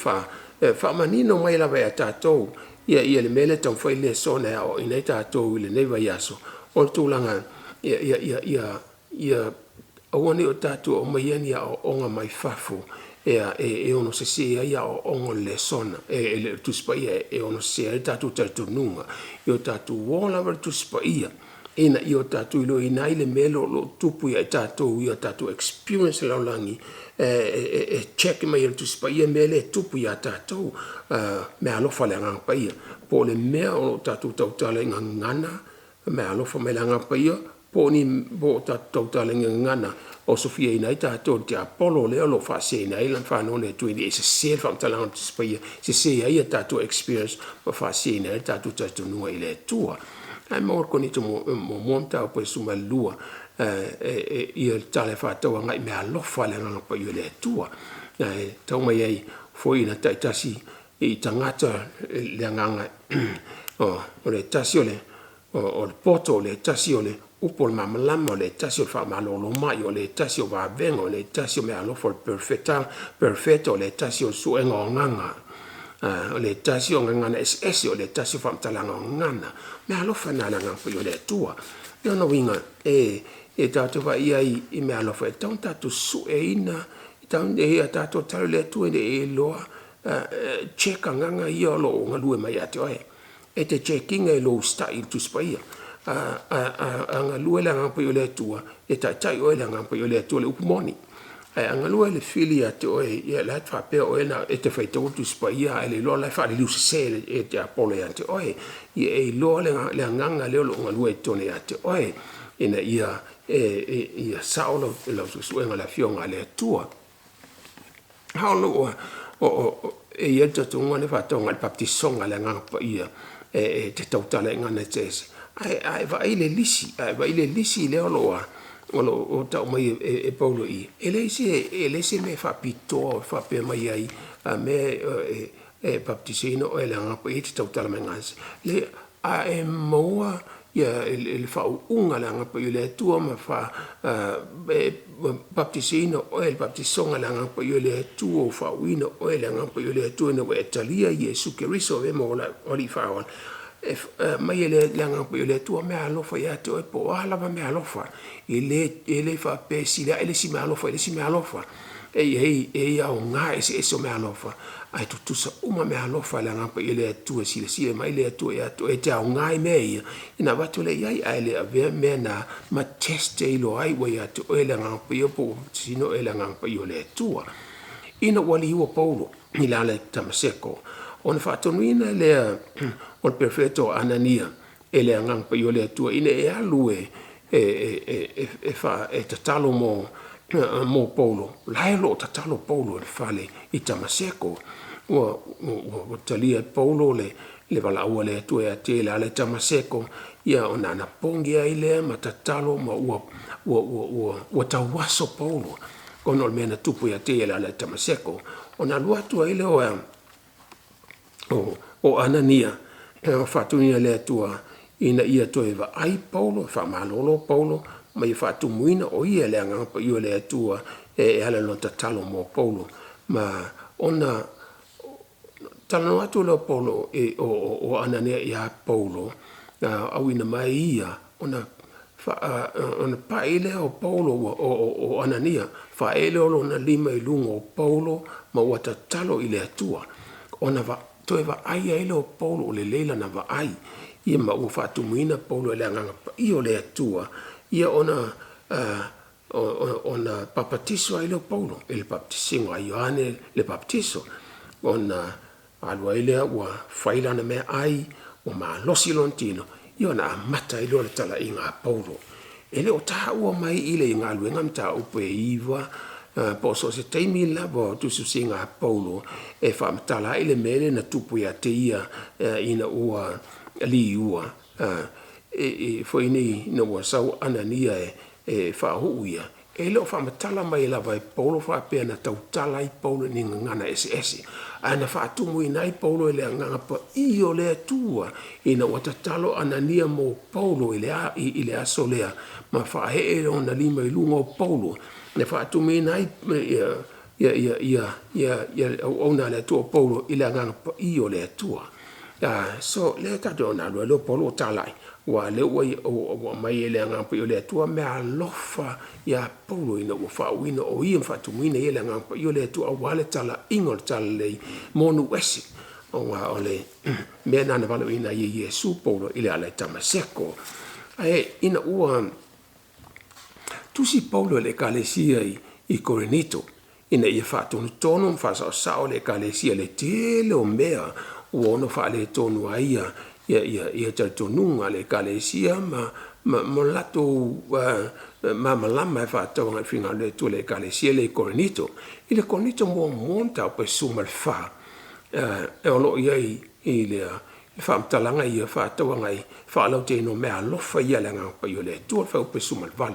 faamanino mai lava ia tatou ia le mea lea e taumafai le lesona e aoaoina ai tatou i lenei vaiaso o le tulaga ia aua ne i o tatou aumaia ni aoaoga mai fafo e ono sese ai aoaoga o le lesona e le Tusi Paia e ono sese ai le tatou talitonuga. Ia o tatou o lava i le Tusi Paia ina ia o tatou iloaina ai le mea o lo o tupu ia i tatou i o tatou experience i le lalolagi e check mai e le Tusi Paia mea lea e tupu ia tatou, meaalofa a le Agaga Paia. Po o le mea o lo o tatou tautala i gagana meaalofa mai le Agaga Paia, po o ni po o tatou tautala i gagana osofiaina ai tatou e le tiapolo lea o lo o faaseseina ai lana fanau a le Atua ina ia sese le faamatalaga o le Tusi Paia, sese ai a tatou experience ma faaseseina ai le tatou talitonuga i le Atua. Ae maua le Korinito muamua mataupu e 12 ia le tala e faatatau agai i meaalofa a le Agaga Paia o le Atua. E tau mai ai foi ina taitasi i tagata le agaga o le tasi o le poto, o le tasi o le upu o le malamalama, o le tasi o le faamalolo mai, o le tasi o vavega, o le tasi o meaalofa o le perfeta, perfeto, o le tasi o le suega o agaga, o le tasi o gagana eseese, o le tasi o faamatalaga o gagana. Meaalofa na a le Agaga Paia o le Atua. O lona uiga, e tatou te vaai ai i meaalofa e tatau ona tatou sueina, e tatau ona tatou tatalo i le Atua ina ia e iloa check agaga ia o lo o galue mai ia te oe. E te check ina e lou usitai i le Tusi Paia. A galue le Agaga Paia o le Atua, e taitai oe le Agaga Paia o le Atua i le upu moni. Ae a galue le fili ia te oe, ia la e te faapea oe na e te faitaua le Tusi Paia, ae le iloa la e faaliliu sese e tiapolo ia te oe. Ia e iloa le agaga lea o lo o galue i totonu ia te oe, ina ia ia sao lau suesuega o le Afioga a le Atua. A o lou e i ai le talitonuga lea faataua i le baptisoga a le Agaga Paia e te tautala i gagana eseese, ae a e vaai i le lisi, a e vaai i le lisi lea o lo o tau mai e Paulo i i, e leai se mea e faapitoa faapea mai ai a mea e baptisaina oe e le Agaga Paia e te tautala mai gagana eseese. Leai, a e maua le faauuga a le Agaga Paia o le Atua ma baptisaina oe i le baptisoga a le Agaga Paia o le Atua, ua faauuina oe e le Agaga Paia o le Atua ina ua e talia Iesu Keriso e avea ma ou Alii Faaola, e aumai e le Agaga Paia o le Atua meaalofa ia te oe, po o a lava meaalofa, e le faapea e sili ae le isi meaalofa i le isi meaalofa. E i ai, e i ai aoga eseese o meaalofa, ae tutusa uma meaalofa a le Agaga Paia o le Atua e silasila mai le Atua ia te oe, e te aoga i mea ia, ona avatu lea i ai, ae le avea mea na ma test e iloa ai ua ia te oe le Agaga Paia po ua baptisina oe e le Agaga Paia o le Atua. Ina ua liua Paulo i le ala i Tamaseko, ona faatonuina lea o le perofeta o Anania e le Agaga Paia o le Atua ina ia alu e e tatalo mo Paulo. La e loo tatalo Paulo i le fale i Tamaseko. Ua talia e Paulo le valaauina a le Atua ia te ia e ala i Tamaseko, ia ona anapogi ai lea ma tatalo ma ua tauaso Paulo ona o le mea na tupu ia te ia e ala i Tamaseko. Ona alu atu ai lea o Anania faatonuina e le Atua ina ia toe vaai Paulo, faamalolo Paulo ma ia faatumuina o ia e le Agaga Paia o le Atua e ala i lona tatalo mo Paulo. Ma ona talanoa atu lea o Paulo o Anania ia Paulo, auina mai ia ona pai lea o Paulo o Anania, faaee lea o lona lima i luga o Paulo ma ua tatalo i le Atua. Ona toe vaai ai lea o Paulo ua lelei lana vaai, ia ma ua faatumuina Paulo e le Agaga Paia o le Atua, ia ona papatiso ai lea o Paulo i le baptisiga a Ioane le Papatiso. Ona alu ai lea ua fai lana meaai, ua malosi lona tino, ia ona amata ai lea o le talaiga a Paulo. E le o taua mai i le galuega mataupu e 9, po o so o se taimi lava o tusitusiga a Paulo e faamatala ai le mea lea na tupu ia te ia ina ua liua, foi nei ina ua sau Anania e faauu ia, e le o faamatala mai lava e Paulo faapea na tautala ai Paulo i ni gagana eseese, ae na faatumuina ai Paulo e le Agaga Paia o le Atua ina ua tatalo Anania mo Paulo i le aso lea, ma faaee lona lima i luga o Paulo, na faatumuina ai ia auauna a le Atua o Paulo i le Agaga Paia o le Atua. So lea tatou ona alu ai Paulo o talai, ua lea ua mai e le Agaga Paia o le Atua mea alofa ia Paulo ina ua faauuina o ia ma faatumuina ia le Agaga Paia o le Atua aua le talaiga o le talalelei mo nuu ese. O le mea na valaauina ai e Iesu Paulo i le ala i Tamaseko. Ae ina ua tusi Paulo i le ekalesia i Korinito, ina ia faatonutonu ma faasaosao le ekalesia le tele o mea ua ono faaletonu ai ia talitonuga a le ekalesia ma latou malamalama e faatauaga i finagalo o le Atua i le ekalesia lea i Korinito. I le Korinito muamua mataupu e 14, e o loo i ai i le faamatalaga ia faatauaga i faalauteleina o mea alofa ia le Agaga Paia o le Atua, le fuaiupu e 18.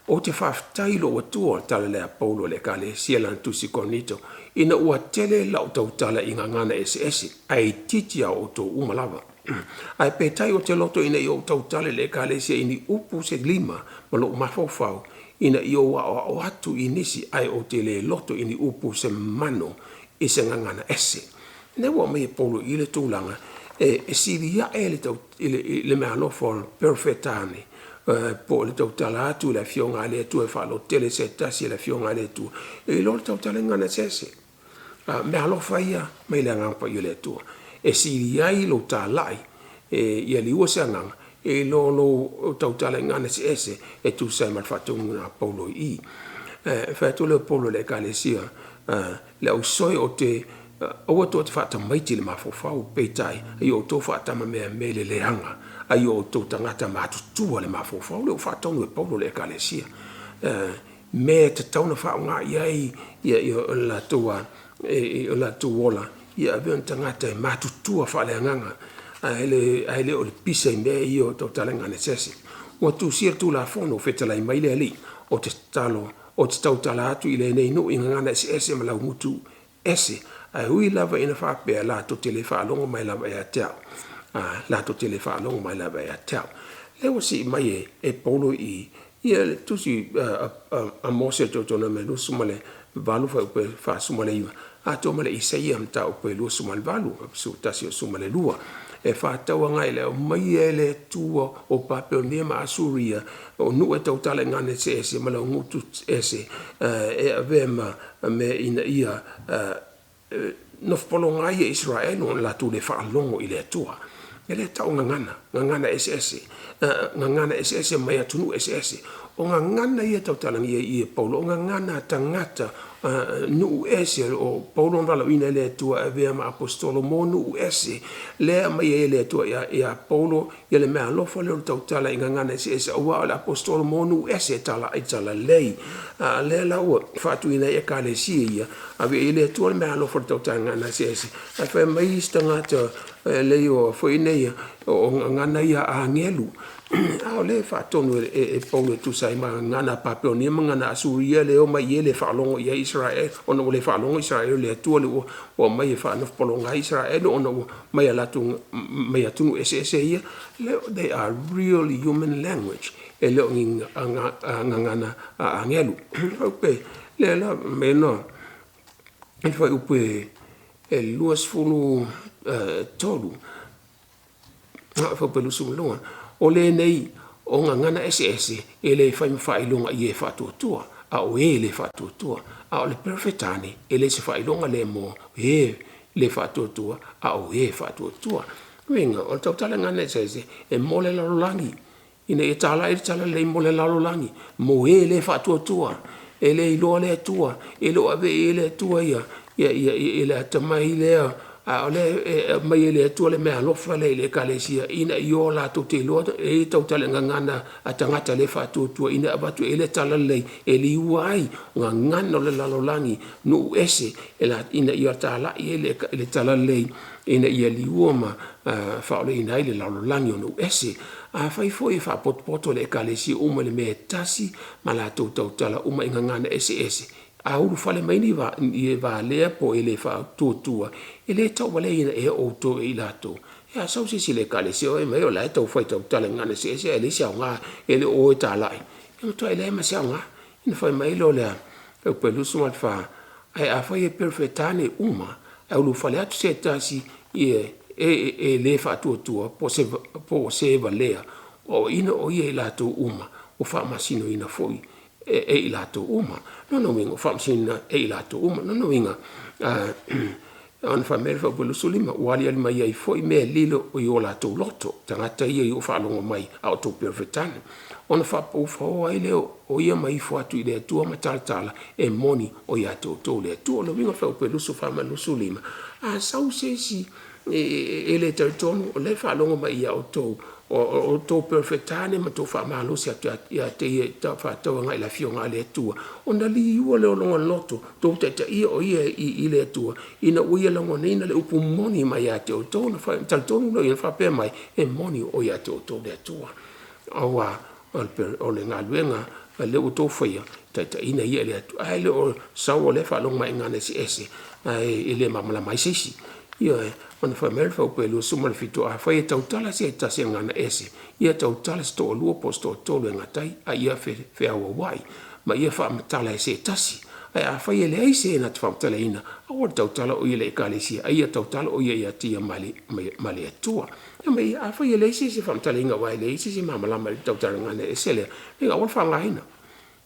Ou te faafetai lou Atua, tala lea Paulo i le ekalesia lana tusi Korinito, ina ua tele lau tautala i gagana eseese, ae itiiti a outou uma lava. Ae peitai o te loto ina ia ou tautala i le ekalesia i ni upu se lima ma lou mafaufau, ina ia ou aoao atu i nisi, ae ou te le loto i ni upu se mano i se gagana ese. Ne ua mai e Paulo i le tulaga e sili ae le mea alofa o le perofetane, po o le tautala atu i le afioga a le Atua e faalototele se tasi e le afioga a le Atua, e iloa le tautala i gagana eseese. Mea alofa ia mai le Agaga Paia o le Atua. E sili ai lou talai, ia liua se agaga, e iloa lou tautala i gagana eseese e tusa ai ma le faatonuga a Paulo i i. Fai atu lea o Paulo i le ekalesia, le ausoe o te aua tou te faatamaiti i le mafaufau, peitai ai outou faatamameamea i le leaga, ai outou tagata matutua le mafaufau. Lea ua faatonu e Paulo le ekalesia. Mea e tatau ona faaaoga i ai o latou ola, ia avea ni tagata e matutua faaleagaga, ae le o le pisa i mea ia o tautala i gagana eseese. Ua tusia le Tulafono fetalai mai le Alii, o te tatalo, o te tautala atu i lenei nuu i gagana eseese ma laugutu ese, ae ui lava ina faapea latou te le faalogo mai lava ia te au. Latou te le faalogo mai lava ia te au. Lea ua sii mai e Paulo i ia le tusi a Mose Teutonome 28 fuaiupu e 49, atoa ma le Isaia mataupu e 28, 11 o 12, e faatauaga i le aumai e le Atua o Papelonia ma Asuria, o nuu e tautala i gagana eseese ma laugutu ese, e avea ma mea ina ia nofopologa ai e Israelu ona latou le faalogo i le Atua. E le tau gagana, gagana eseese, gagana eseese mai atunuu eseese. O gagana ia tautalagia i e Paulo, o gagana a tagata nuu ese o Paulo na valaauina e le Atua e avea ma aposetolo mo nuu ese, lea e aumai ai e le Atua ia Paulo le meaalofa lea o le tautala i gagana eseese aua o le aposetolo mo nuu ese e talai le talalelei. A lea la ua faatuina ai ekalesia ia, ave i ai e le Atua le meaalofa o le tautala i gagana eseese, ae fai mai isi tagata e leai o a foi nei o gagana ia a agelu. A o lea e faatonu e Paulo e tusa ai ma gagana a Papelonia ma gagana Asuria lea e omai i ai e le faalogo i ai Isaraelu ona ua le faalogo Isaraelu i le Atua lea ua aumai e faanofopologa ai Isaraelu ona ua mai a latou mai atunuu eseese ia. They are really human language, e le o ni gagana a agelu. Lea la mea na i le fuaiupu e 23, fuaiupu e 22, o lenei o gagana eseese e le fai ma faailoga i e faatuatua, a o e le faatuatua. A o le Peretane, e le o se faailoga lea mo e le faatuatua, a o e faatuatua. O lona uiga, o le tautala i le gagana eseese, e mo le lalolagi, ina ia talai le talalelei mo le lalolagi, mo e le faatuatua, e le iloa le Atua, e le o avea i ai le Atua le atamai lea, a o lea e aumai e le Atua le meaalofa lea i le Ekalesia ina ia o latou te iloa e i ai tautala i gagana a tagata le faatuatua ina ia avatu i ai le talalelei e liua ai gagana o le lalolagi, nuu ese ina ia talai ai le talalelei ina ia liua ma faaolaina ai le lalolagi o nuu ese. Afai foi e faapotopoto le Ekalesia uma i le mea e tasi ma latou tautala uma i gagana eseese, a ulufale mai ni e valea po o e le faatuatua, e le tauvaleaina ea outou e i latou? A sau se isi i le Ekalesia fai mai o la e tau fai e tautala i gagana eseese ae leai se aoga, e le o o e talai, e matuai leai ma se aoga. Ona fai mai lea o le fuaiupu 24, ae afai e Peretane uma ae ulufale atu se tasi e le faatuatua po o se valea, o aoaina o ia i latou uma, ua faamasinoina foi e i latou uma. O lona uiga ua faamasinoina e i latou uma. O lona uiga, ona fai mai lea o le fuaiupu 25, ua aliali mai ai foi mea lilo i o latou loto, tagata ia ua faalogo mai a o outou Peretane, ona faapaufaoa ai lea o ia ma ifo atu i le Atua ma talatala, e moni o ia te outou le Atua. O lona uiga o le fuaiupu 24 ma le 25, a sau se isi e le talitonu o lea e faalogo mai ia outou o outou Peretane ma outou faamalosi atu ia te ia e faatau agai i le Afioga a le Atua, ona liua lea o lona loto, tou taitaia o ia i le Atua, ina ua ia lagonaina le upu moni mai ia te outou, ona talitonu lea ma faapea mai, e moni o ia te outou le Atua. Aua o le galuega a lea ua outou faia, taitaiina ia e le Atua. Ae le o sau o lea e faalogo mai i gagana eseese ae e le malamalama ai se isi. Ioe. Ona fai mai lea o le fuaiupu e 27, afai e tautala se tasi i gagana ese, ia tautala se toalua po o se toatolu e gata ai, a ia feauauai, ma ia faamatala e se tasi. Ae afai e leai se na te faamatalaina, aua le tautala o ia i le Ekalesia, a ia tautala o ia ia te ia ma le Atua. Fai mai, afai e leai se isi e faamatalaina aua e leai se isi e malamalama i le tautala gagana ese lea, ia aua le faaaogaina.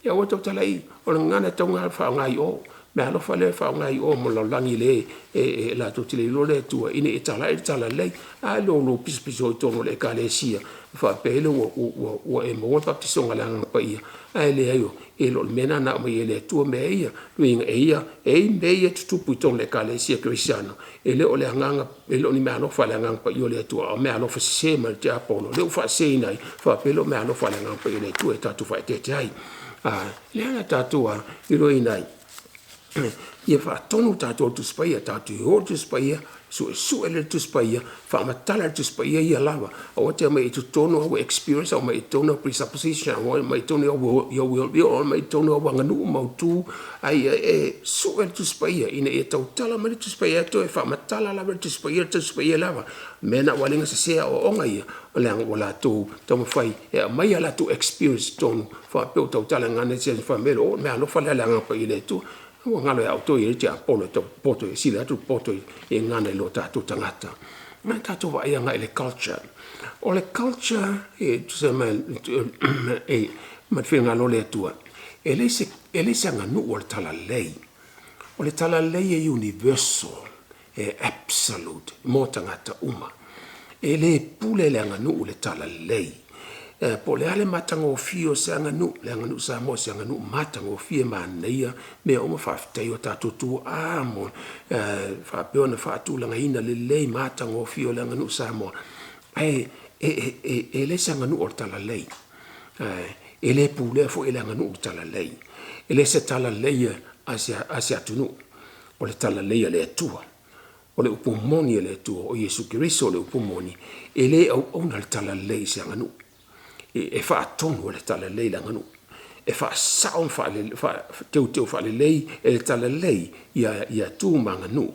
Ia aua le tautala i i, o le gagana e tatau ona faaaoga i o. Meaalofa lea e faaaoga i o mo le lalolagi e latou te le iloa le Atua ina ia talai le talalelei. A lea o lou pisopiso ai i totonu o le Ekalesia faapea ai lea ua e maua le papatisoga a le Agaga Paia, ae leai e le o le mea lena na aumai ai e le Atua mea ia. Uiga e i ai mea ia e tutupu i totonu o le Ekalesia Kerisiano, e le o le agaga, e le o ni meaalofa a le Agaga Paia o le Atua, a o meaalofa sese mai le tiapolo lea ua faaseseina ai faapea lea o meaalofa a le Agaga Paia o le Atua e tatou faaeteete ai. Lea la tatou iloiloina ai, ia faatonu tatou e le Tusi Paia, tatou te o i le Tusi Paia, suesue le Tusi Paia, faamatala le Tusi Paia ia lava. Aua te aumai i totonu au experience, aumai i totonu au presupposition, aumai i totonu aumai i totonu au aganuu mautu, a ia e sue le Tusi Paia ina ia tautala mai le Tusi Paia toe faamatala lava le Tusi Paia, le Tusi Paia lava. Mea na ua liga sese aoaoga ia, leaga ua latou taumafai e aumai a latou experience i totonu faapea ua tautala gagana se fai mai o le meaalofa lea a le Agaga Paia i le Atua. Ua galo ia outou e i ai le tiapolo e tau poto e sili atu le poto i gagana i lo tatou tagata. Na tatou vaai agai i le culture. O le culture e tusa ma le finagalo o le Atua, e leai se aganuu o le talalelei. O le talalelei e universal, e absolute mo tagata uma. E le pule le aganuu i le talalelei. Po o le a le matagofie o se aganuu, le aganuu Samoa o se aganuu matagofie manaia mea uma. Faafetai i o tatou tuaa faapea ona faatulagaina lelei ma matagofie le aganuu Samoa, ae e le se aganuu o le talalelei. E le pulea foi e le aganuu le talalelei. E le se talalelei a se atunuu, o le talalelei a le Atua. O le upu moni a le Atua o Iesu Keriso o le upu moni, e le auauna le talalelei i se aganuu. E faatonu e le talalelei le aganuu. E faasao ma teuteu faalelei e le talalelei ia tu ma aganuu.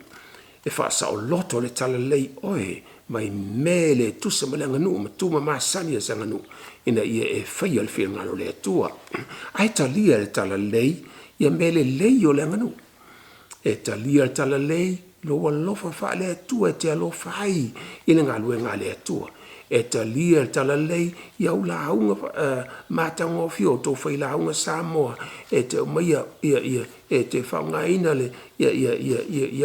E faasaoloto e le talalelei oe mai mea e le tusa ma le aganuu ma tu ma masani a se aganuu ina ia e faia le finagalo o le Atua. Ae talia e le talalelei ia mea lelei o le aganuu. E talia e le talalelei lou alofa faale-Atua e te alofa ai i le galuega a le Atua. E talia e le talalelei au lauga matagofie a outou failauga Samoa e te aumaia e te faaaogaina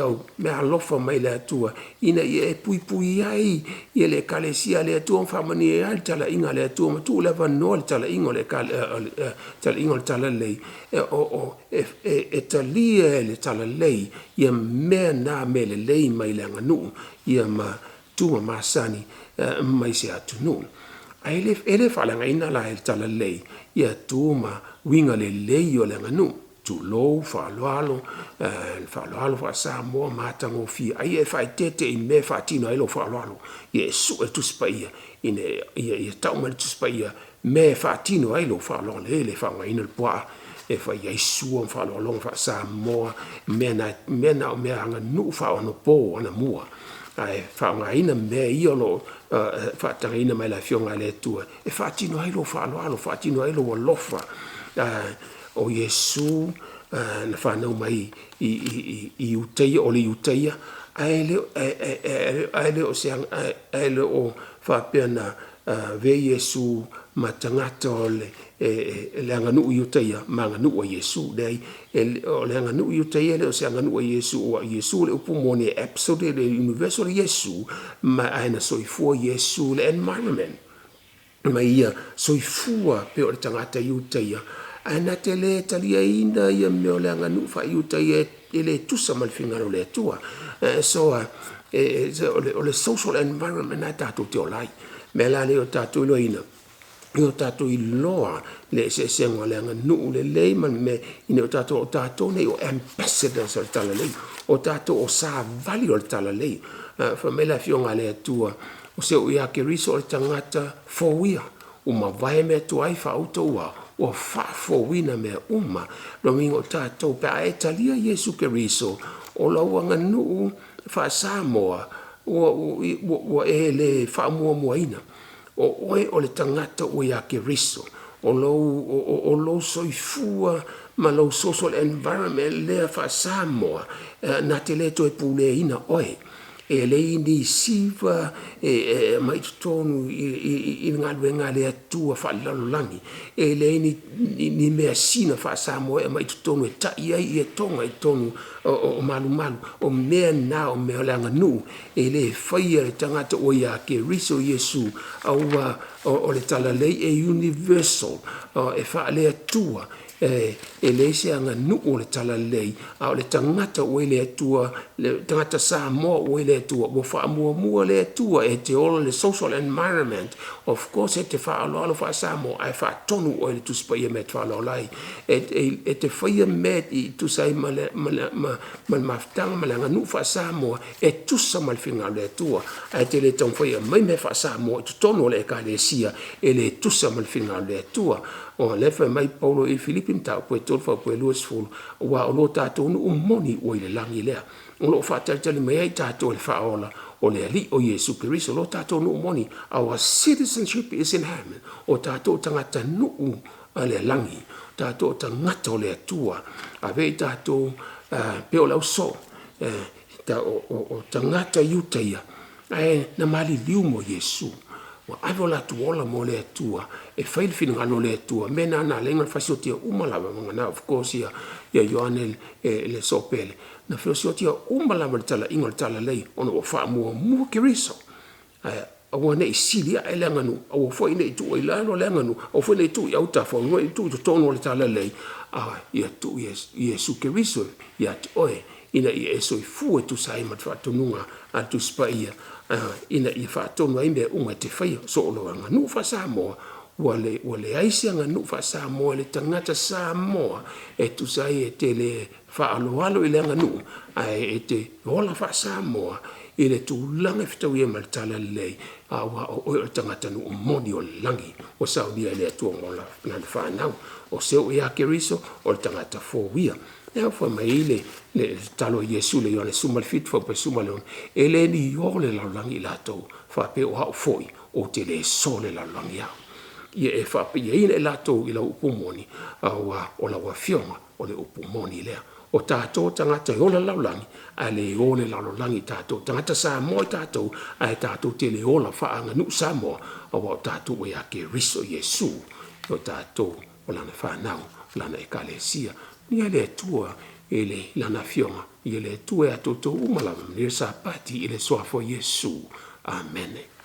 au meaalofa mai le Atua ina ia e puipui ai le Ekalesia a le Atua ma faamanuia ai le talaiga a le Atua ma tuu le avanoa i le talaiga o le talalelei e talia e le talalelei ia mea na mea lelei mai le aganuu ma tu ma masani mai se atunuu. Ae le faaleagaina la e le talalelei ia tu ma uiga lelei o le aganuu, tulou, faaaloalo, faaaloalo faa-Samoa matagofie, ae ia e faaeteete i mea e faatino ai lou faaaloalo. Ia e sue le Tusi Paia ina ia tau mai le Tusi Paia mea e faatino ai lou faaaloalo. E le faaaogaina le puaa e fai ai sua ma faaaloaloga faa-Samoa, mea na o mea aganuu faaonapo anamua, ae faaaogaina mea ia o lo o faatagaina mai e le Afioga a le Atua e faatino ai lou faaaloalo, faatino ai lou alofa. O Iesu na fanau mai i Iutaia, o le Iutaia, ae le o faapea na avea Iesu ma tagata o le aganuu Iutaia ma aganuu a Iesu. Leai, o le aganuu Iutaia e le o se aganuu a Iesu, aua o Iesu o le upu moni e absolute le universal Iesu, ma ae na soifua Iesu i le environment ma ia soifua pei o le tagata Iutaia, ae na te le taliaina ia mea o le aganuu faa-Iutaia e le tusa ma le finagalo o le Atua. So, o le social environment lena tatou te ola ai. O le mea la lea ia tatou iloaina, ia o tatou iloa le eseesega o le aganuu lelei ma le mea, ina o tatou nei o ambassadors o le talalelei, o tatou o savali o le talalelei. Fai mai le Afioga a le Atua, o se oo ia Keriso o le tagata fou ia, ua mavae mea tuai faauta ua faafouina mea uma. Lona uiga o tatou pe a e talia Iesu Keriso, o lau aganuu faa-Samoa ua e le faamuamuaina. O oe o le tagata ua ia Keriso, o lou soifua ma lou social environment lea faa-Samoa, na te le toe puleaina oe. E leai ni siva e aumai i totonu i le galuega a le Atua faalelalolagi. E leai ni measina faa-Samoa e aumai i totonu e tai ai etoga i totonu o malumalu. O mea na o mea o le aganuu e le faia e le tagata ua ia Keriso Iesu, aua o le talalelei e universal, e faale-Atua. E leai se aganuu o le talalelei, a o le tagata ua i le Atua, le tagata Samoa ua i le Atua, ua faamuamua le Atua e te ola i le social environment. Of course e te faaaloalo faa-Samoa, ae faatonu oe e le Tusi Paia i mea e te faaaloalo ai. E te faia mea e tusa ai ma le mafutaga ma le aganuu faa-Samoa, e tusa ma le finagalo o le Atua. Ae te le taumafai e aumai mea faa-Samoa i totonu o le Ekalesia e le tusa ma le finagalo o le Atua. O lea e fai mai Paulo i Filipi mataupu e 3 fuaiupu e 20, aua o lo tatou nuu moni ua i le lagi lea, o lo o faatalitali mai ai tatou e le Faaola o le Alii o Iesu Keriso. O lo tatou nuu moni, our citizenship is in heaven. O tatou tagatanuu a le lagi, o tatou tagata o le Atua. Ave i tatou pei o le ausoo, o tagata Iutaia, ae na maliliu mo Iesu. Ua ave o latou ola mo le Atua, e fai le finagalo o le Atua. Mea na na ala ai ona fasiotia uma lava, vagana of course ia Ioane le Soopele. Na fasiotia uma lava le talaiga o le talalelei ona ua faamuamua Keriso. Ae Aua ne i sili ae le aganuu, aua foi ne i tuua i lalo le aganuu, aua foi ne i tuu i autafa, aua foi ne i tuu i totonu o le talalelei, a ia tuu Iesu Keriso ia te oe ina ia e soifua e tusa ai ma le faatonuga a le Tusi Paia ina ia faatonu ai mea uma e te faia. So o le aganuu faa-Samoa, ua leai se aganuu faa-Samoa i le tagata Samoa e tusa ai e te le faaaloalo i le aganuu ae e te ola faa-Samoa i le tulaga e fetaui ai ma le talalelei, aua o oe o le tagatanuu moni o le lagi ua saunia e le Atua mo lana fanau. O se ua ia Keriso o le tagata fou ia. Lea ua fai mai ai le tatalo a Iesu i le Ioane 17 fuaiupu 16, e le ni o le lalolagi i latou, faapea o au foi ou te le so le lalolagi au. Ia e faapaiaina i latou i lau upu moni, aua o lau afioga o le upu moni lea. O tatou tagata e ola i le lalolagi, ae le o le lalolagi i tatou. Tagata Samoa i tatou, ae tatou te le ola faaaganuu Samoa, aua o tatou ua ia Keriso Iesu, o tatou o lana fanau, o lana ekalesia. Ia le Atua i le lana afioga, ia le Atua ia toutou uma lava, manuia le Sapati i le suafa o Iesu. Amene.